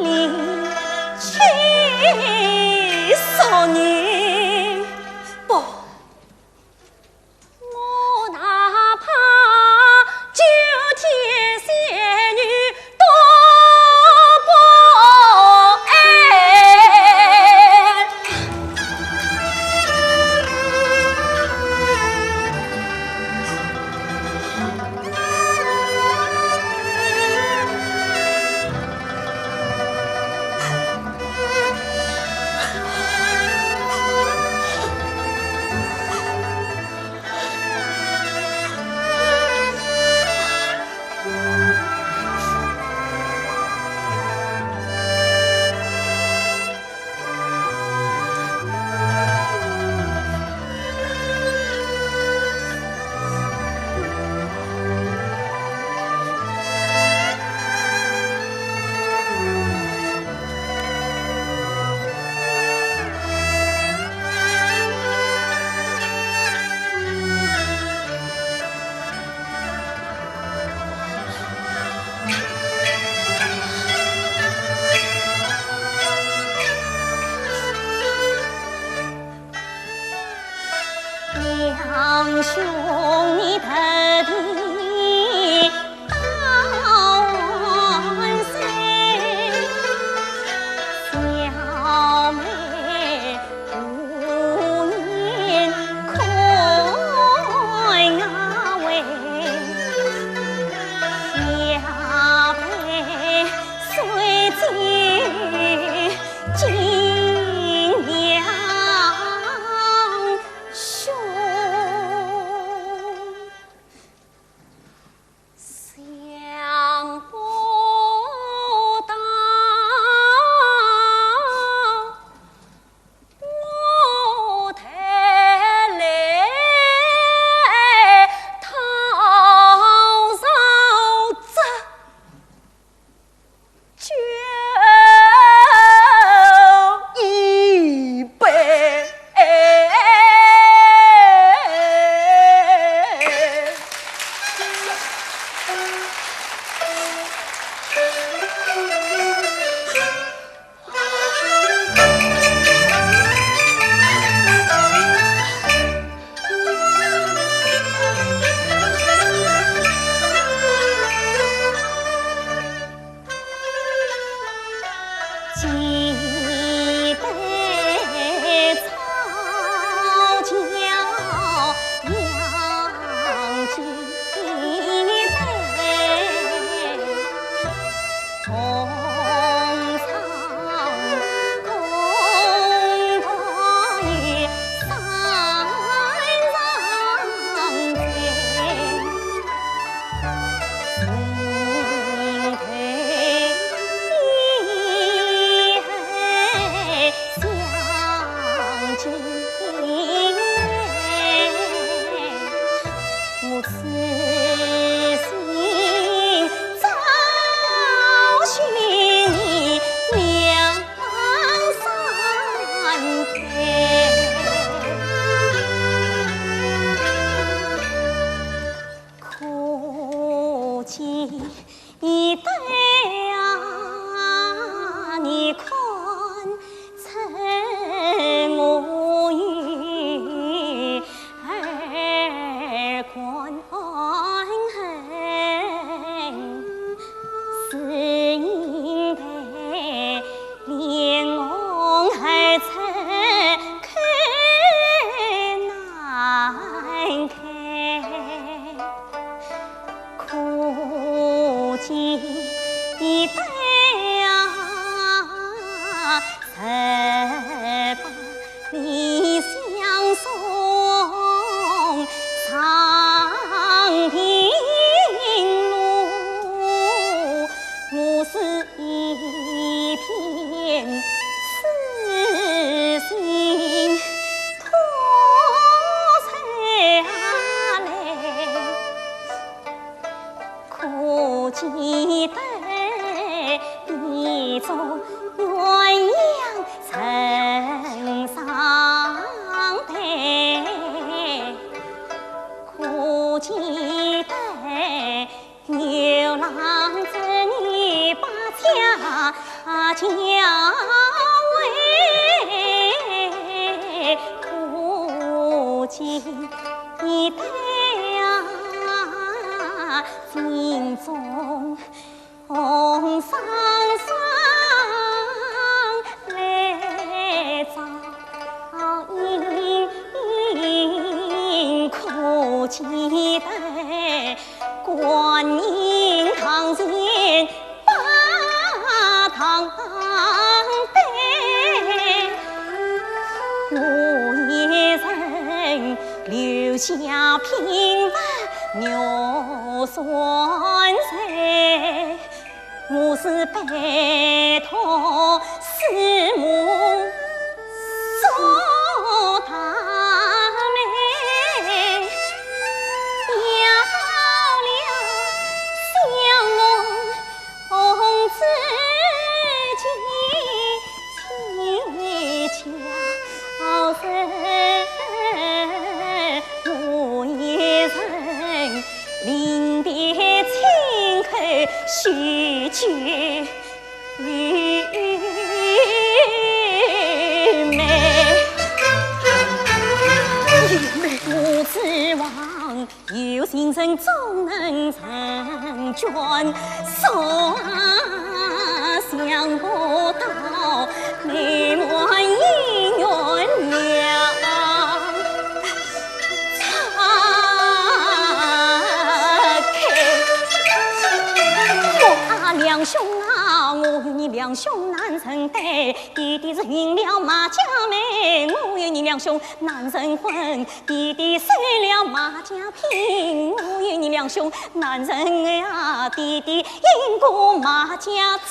我啊，梁兄啊，我与你梁兄难成对，弟弟是寻了马家媒，我与你梁兄难成婚。弟弟受了马家聘，我与你梁兄难成爱啊！弟弟因过马家走，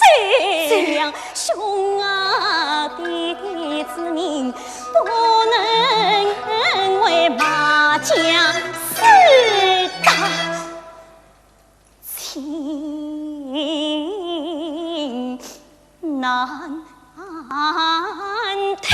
梁兄啊，弟弟之命不能为马家死的。 情难退。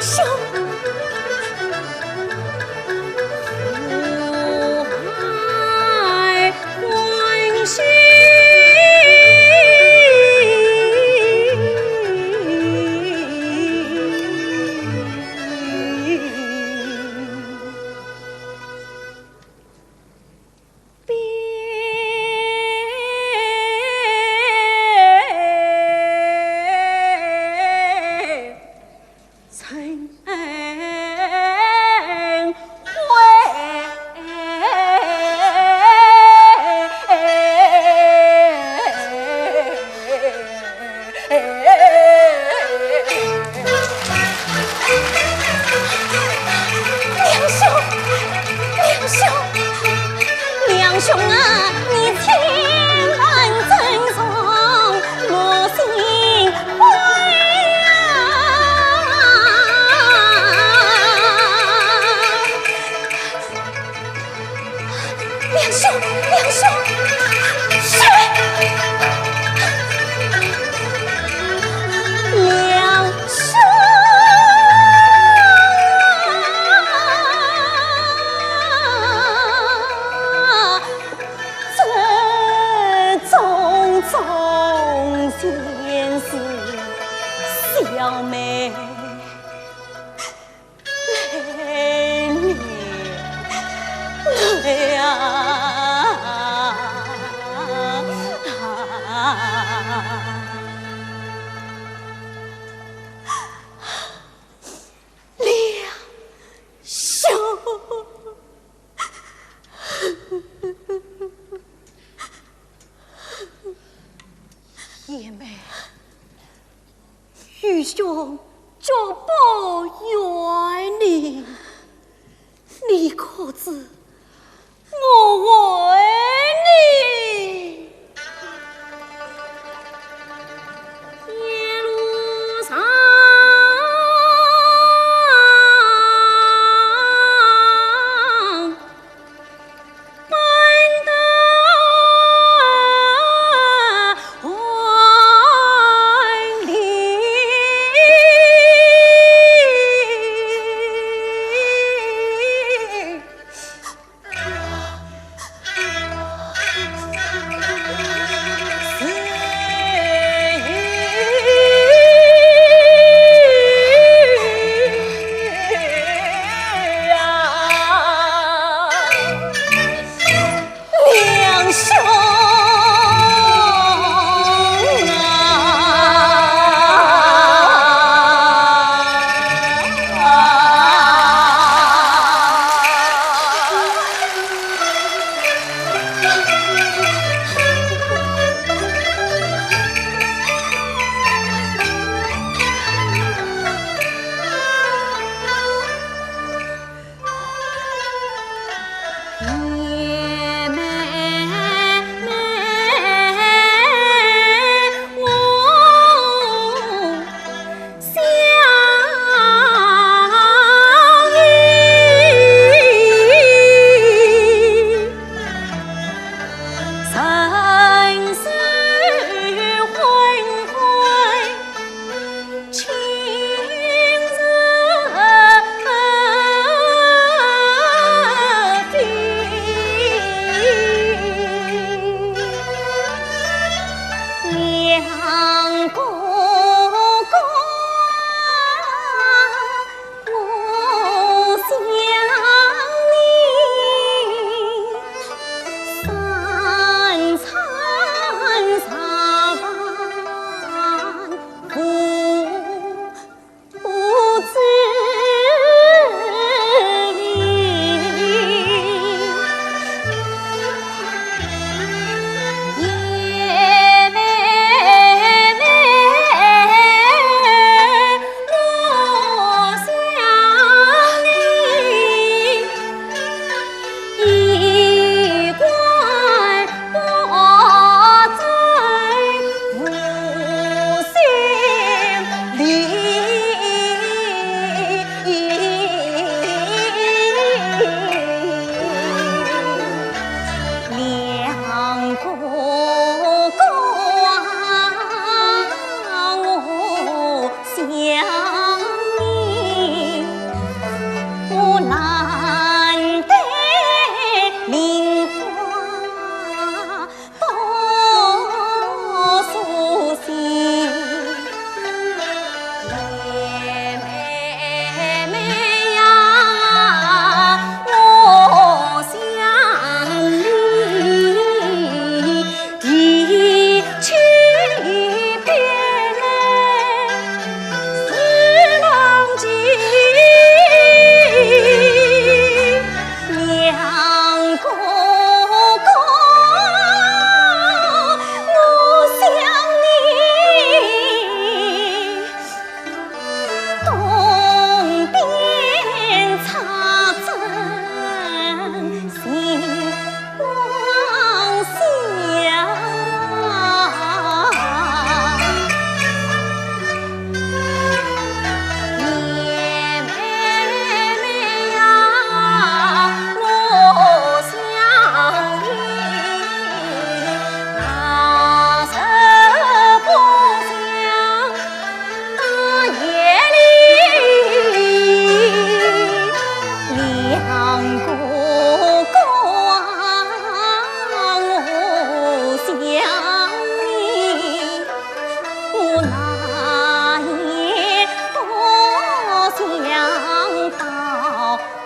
兄。梁兄，梁兄，梁兄啊，你千万珍重我心肝啊！梁兄，梁兄，是。梁兄啊，这种种前事，小妹 来了，来啊！梁兄。贤妹，愚兄绝不怨你，你可知我为你一路上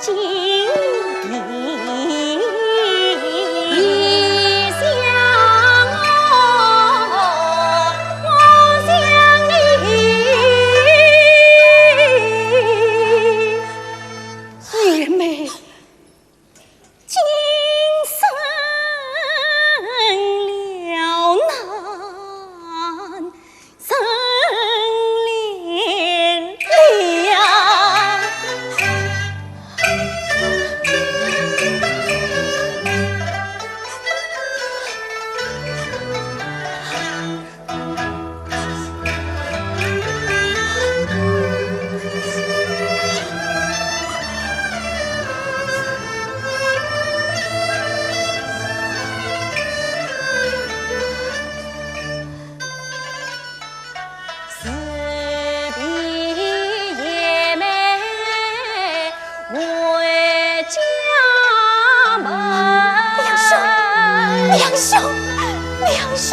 今天你想我，我想你。月梅，今生了难， 成连理呀。自闭夜寐回家门。梁兄，梁兄，梁兄，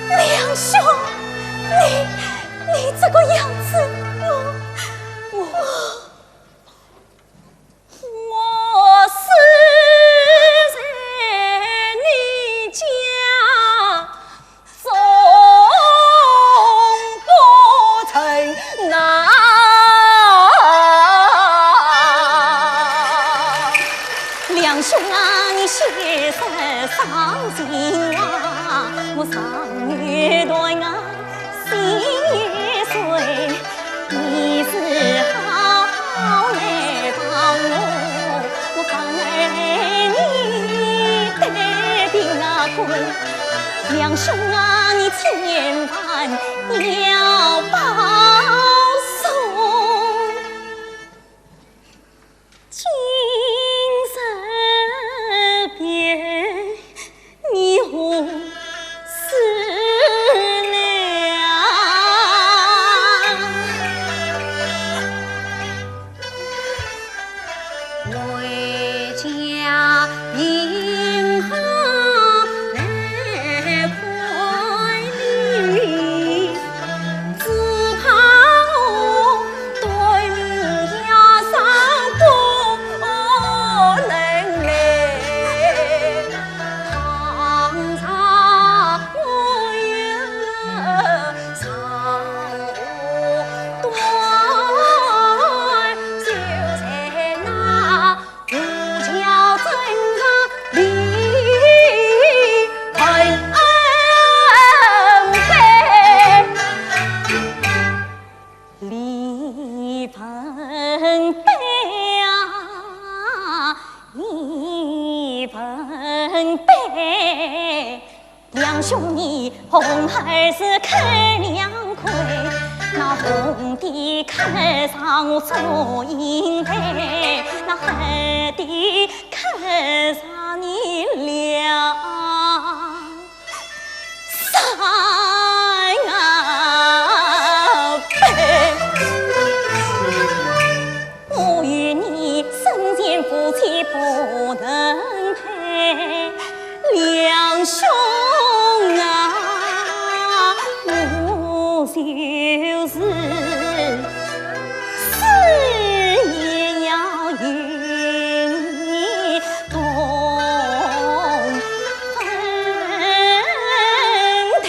梁兄，你，你这个样子，我，我 我死在你家，终不曾难。梁兄啊，你休得伤心啊，我常有断啊，心也碎。 你只好来帮我，我帮你对病啊困。梁兄啊，你千万要保重。 今日别你何时了？回家迎候来看你，只怕我 李文碑啊，李文碑，梁兄你红孩子开两开，那红的刻上我祝英台，那黑的刻上你梁 山啊北，我与你生前夫妻不能配，梁兄啊，我就是 死也要与你同坟台。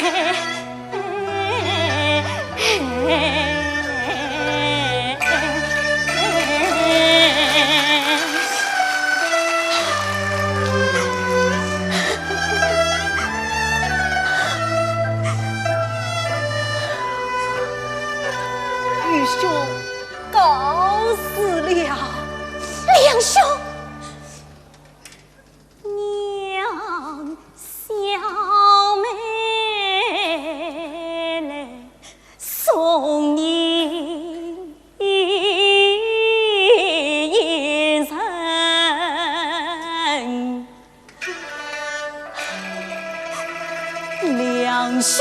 愚兄 告辞了。梁兄。娘小妹来送你一程。 梁兄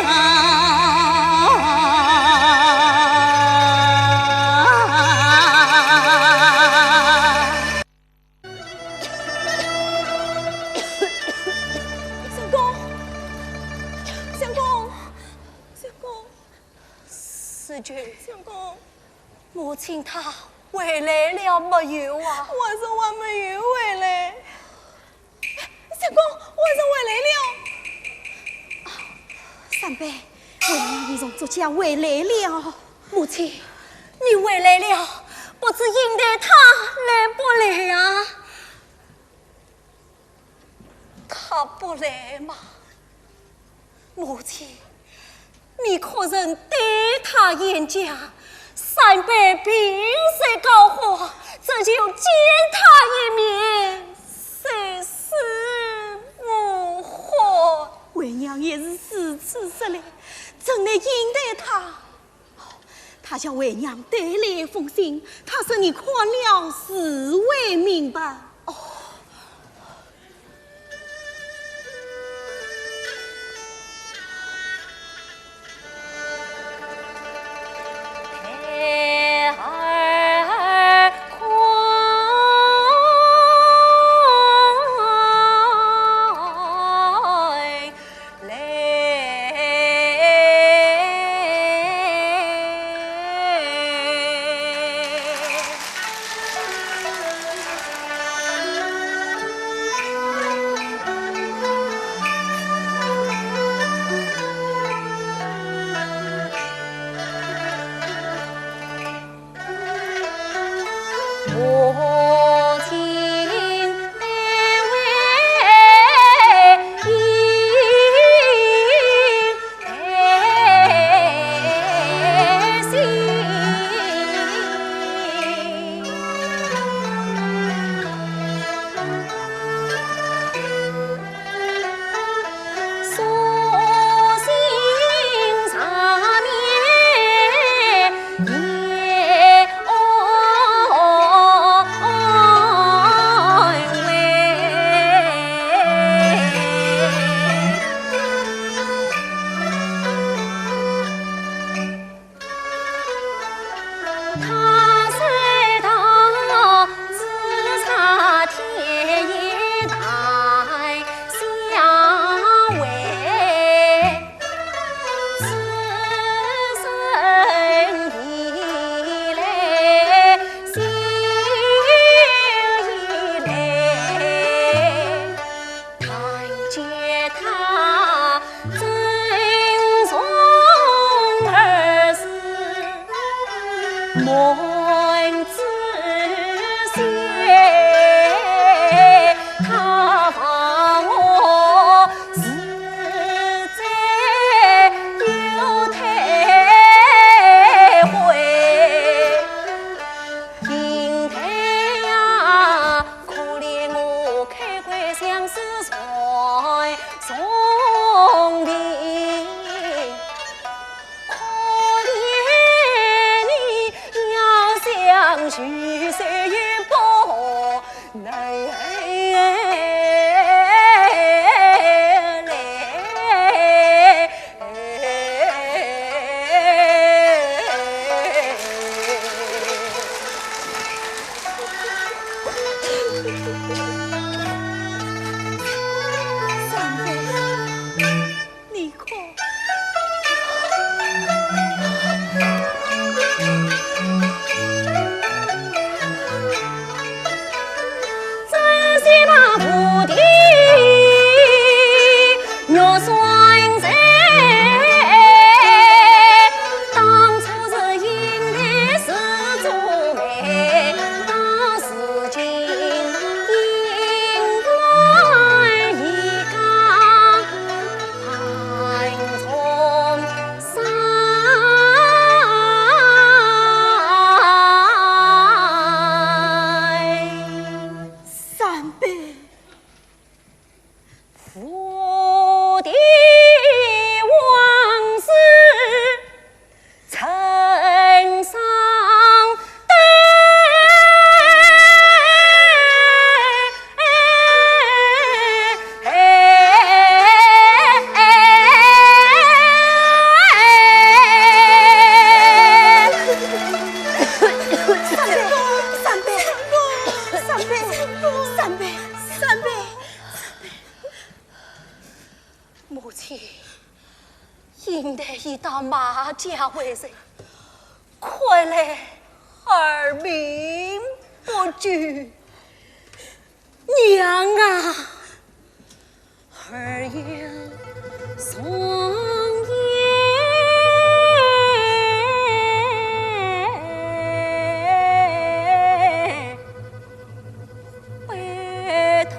啊，事情。相公，母亲她回来了没有啊？还是还没有回来。相公，还是回来了。啊，三伯，为娘已从祝家回来了。母亲，你回来了，不知英台她来不来啊？ 她不来吗？母亲，你可曾对她言讲，三伯病势告化，只求见她一面，实是无话。为娘也是如此说来，怎奈英台她 她叫为娘带来一封信，她说你看了自会明白。哦。母亲，英台已到马家回来，看来儿命不久。娘啊，儿要送爷回头。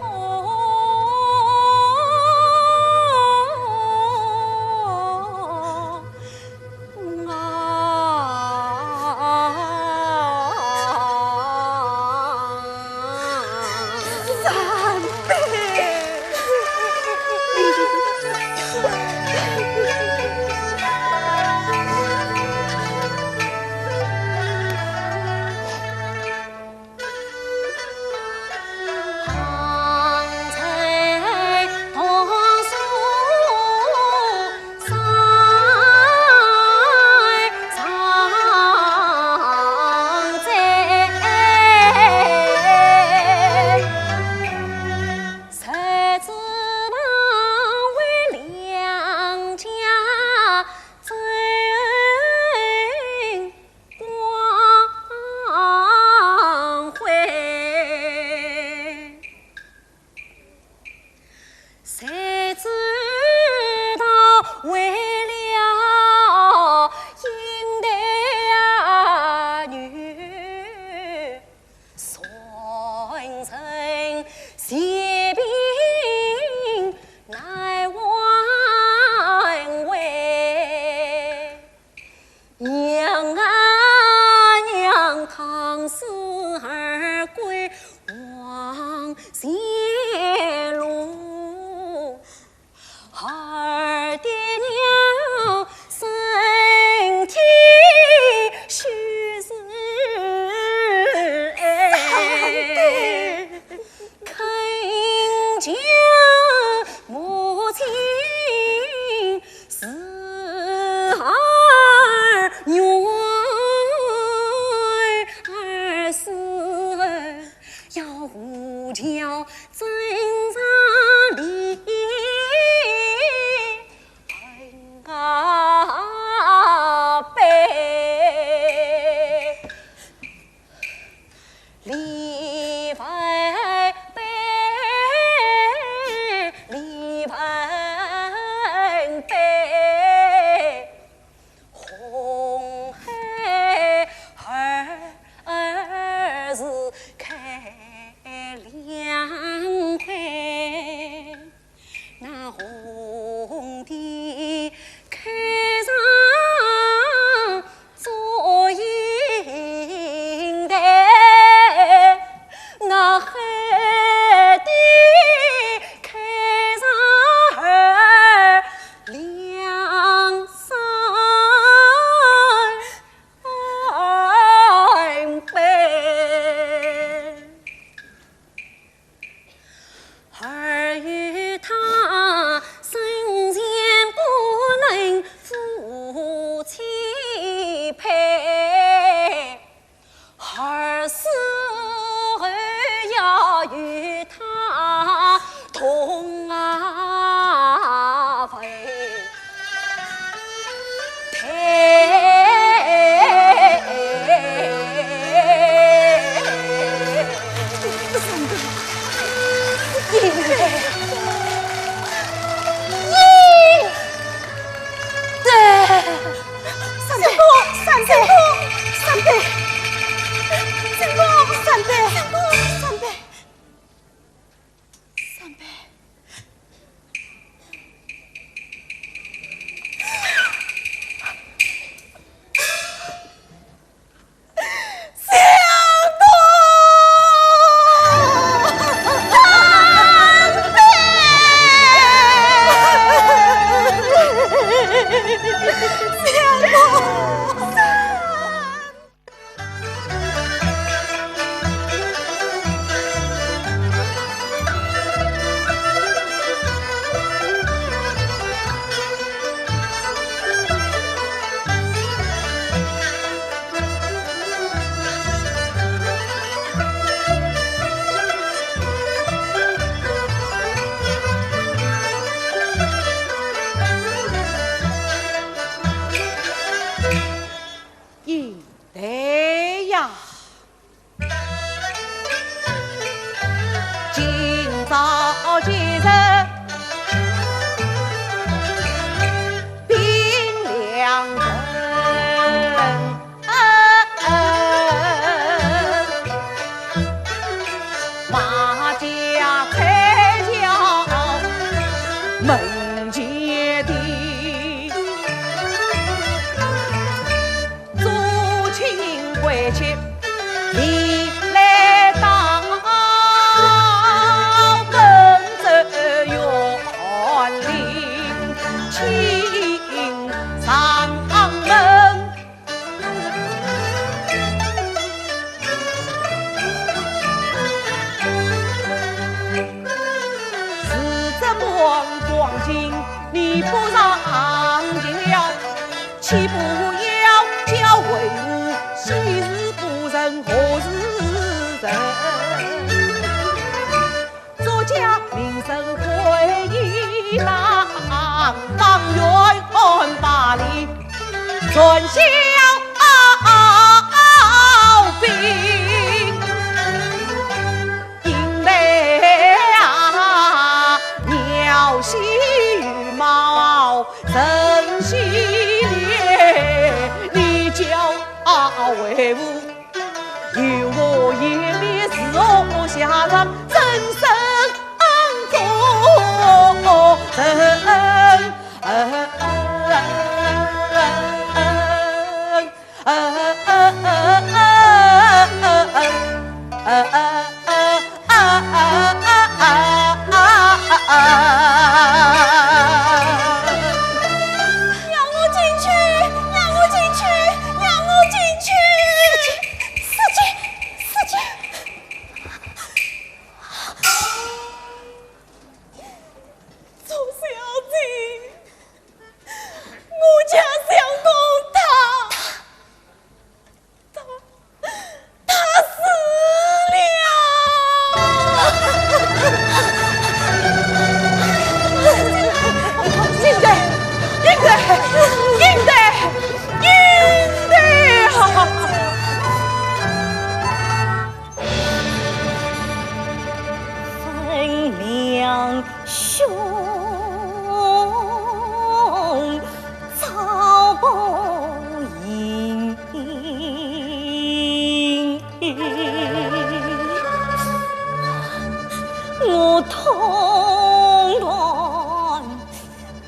光辉。谁知道为了英台女，全城皆兵难挽回。 娘啊娘，倘使儿归黄泉路，儿爹娘身体虚实。哎， 恳求母亲慈儿怜儿，是儿要无条真上的恩啊悲。 李文白，李文白，红孩儿是开两回。 那红的开上祝英台，那黑的开上儿梁山伯。 儿与他生前不能夫妻配，儿死后要与他同啊坟。 三伯，三伯，三伯，三伯，三伯。 三伯，岂不要教为父，昔日不仁，何时仁？作家名声会以当，方圆百里，传小兵。应对啊，鸟戏羽毛，人戏烈，你教为父，有我颜面，如何下场？真正做人。让我进去，让我进去，让我进去！司机，司机，司机！周小姐，我家相公他，他，他死了！应对，应对，应对，应对啊！分两兄遭报应，我痛断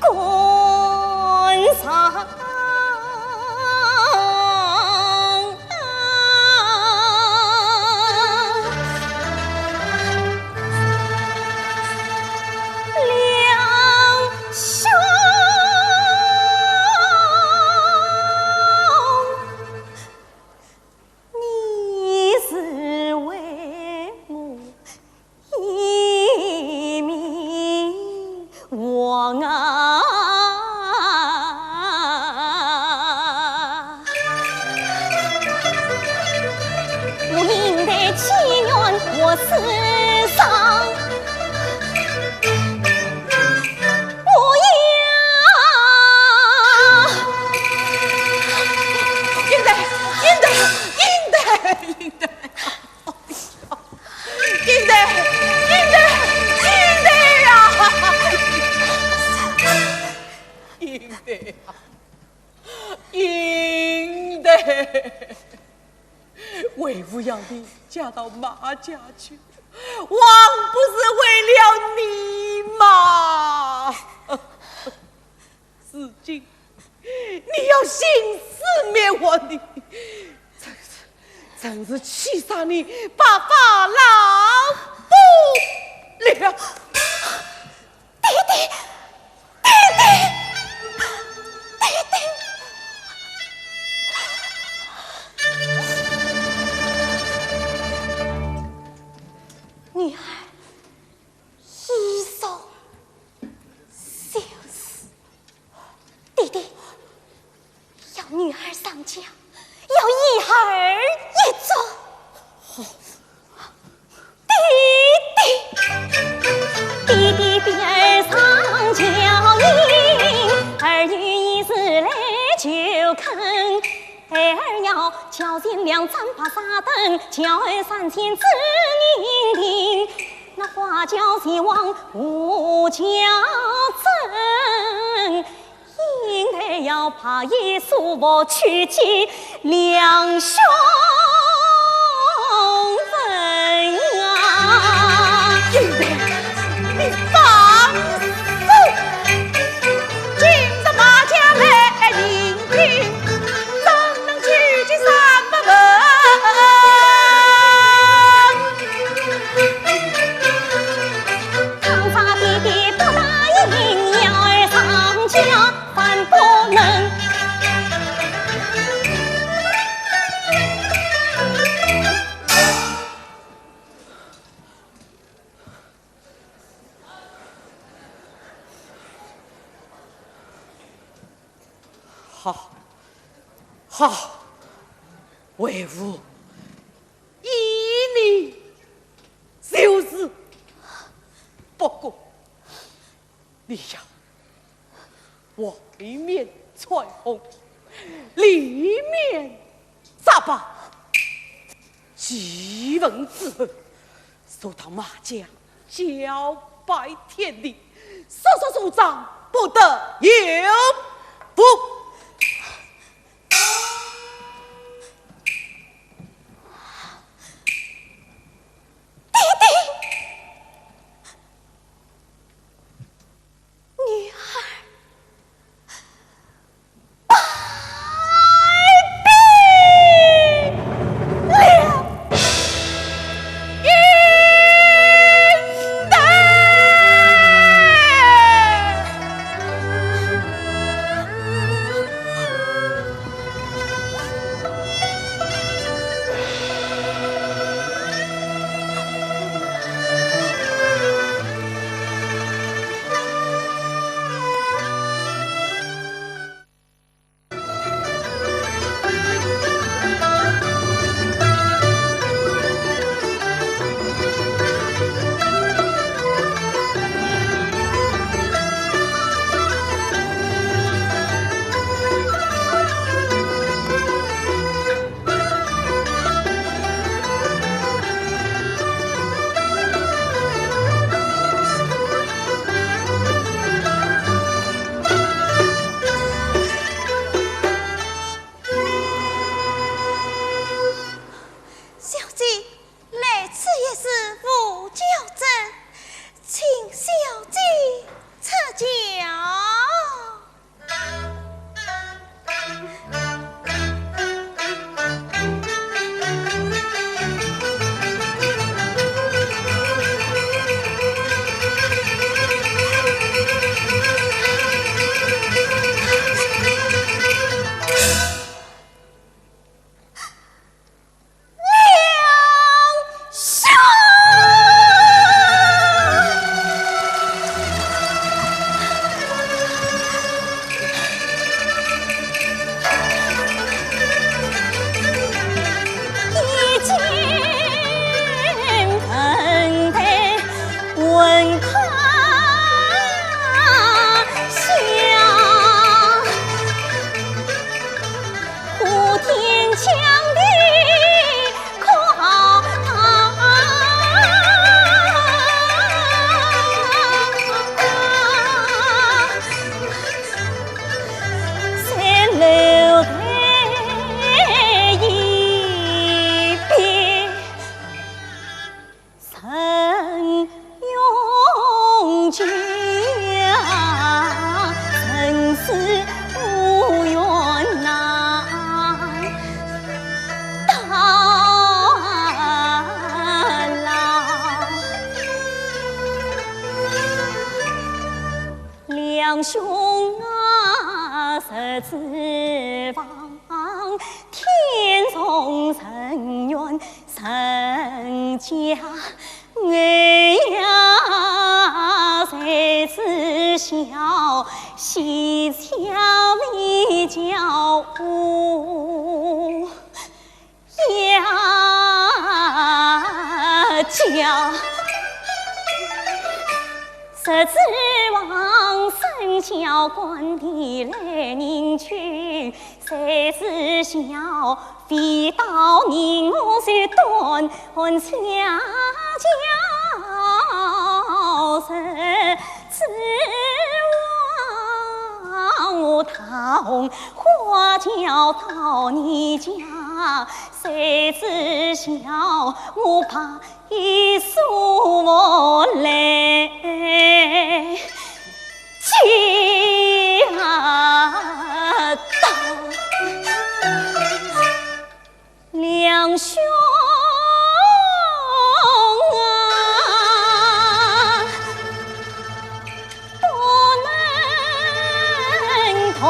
肝肠。两兄，你是为我 一命亡啊！我应对祈愿我世上，我呀，应对，应对，应对，应对。 应对，应对，应对呀！应对呀，应对！为父要你嫁到马家去，枉不是为了你吗？ 如今你要徇私灭我，你真是，真是气煞你白发老夫了。爹爹，爹爹，爹爹！女儿一生 就是。爹爹，要女儿上轿，要一儿一祝。爹爹，爹爹，爹儿上轿，儿女一时来就肯。 孩儿要轿前两盏白纱灯，轿后三千紫禁亭。那花轿前往何家镇？应该要把一束佛去祭两兄坟啊。应该，你放肆！ 今日马家来迎宾，怎能拒绝三不问？倘若爹爹不答应，要儿上轿反不能。 好，好，为父依你就是。不过，你要外面穿红，里面扎白，祭文之后， 速到马家，交拜天地，速速速上，不得有误。爹爹，女儿 拜别了。小姐，来此一事无交证，请小姐赐教。 两兄啊，十指房，天中人怨人家，儿呀，谁知晓，喜巧未叫无 呀叫。十指房生巧官的来人去，谁知晓，非道人我是断，断恰巧十指房我逃 花轿到你家，谁知晓我怕一束无来家道。两兄啊，不能同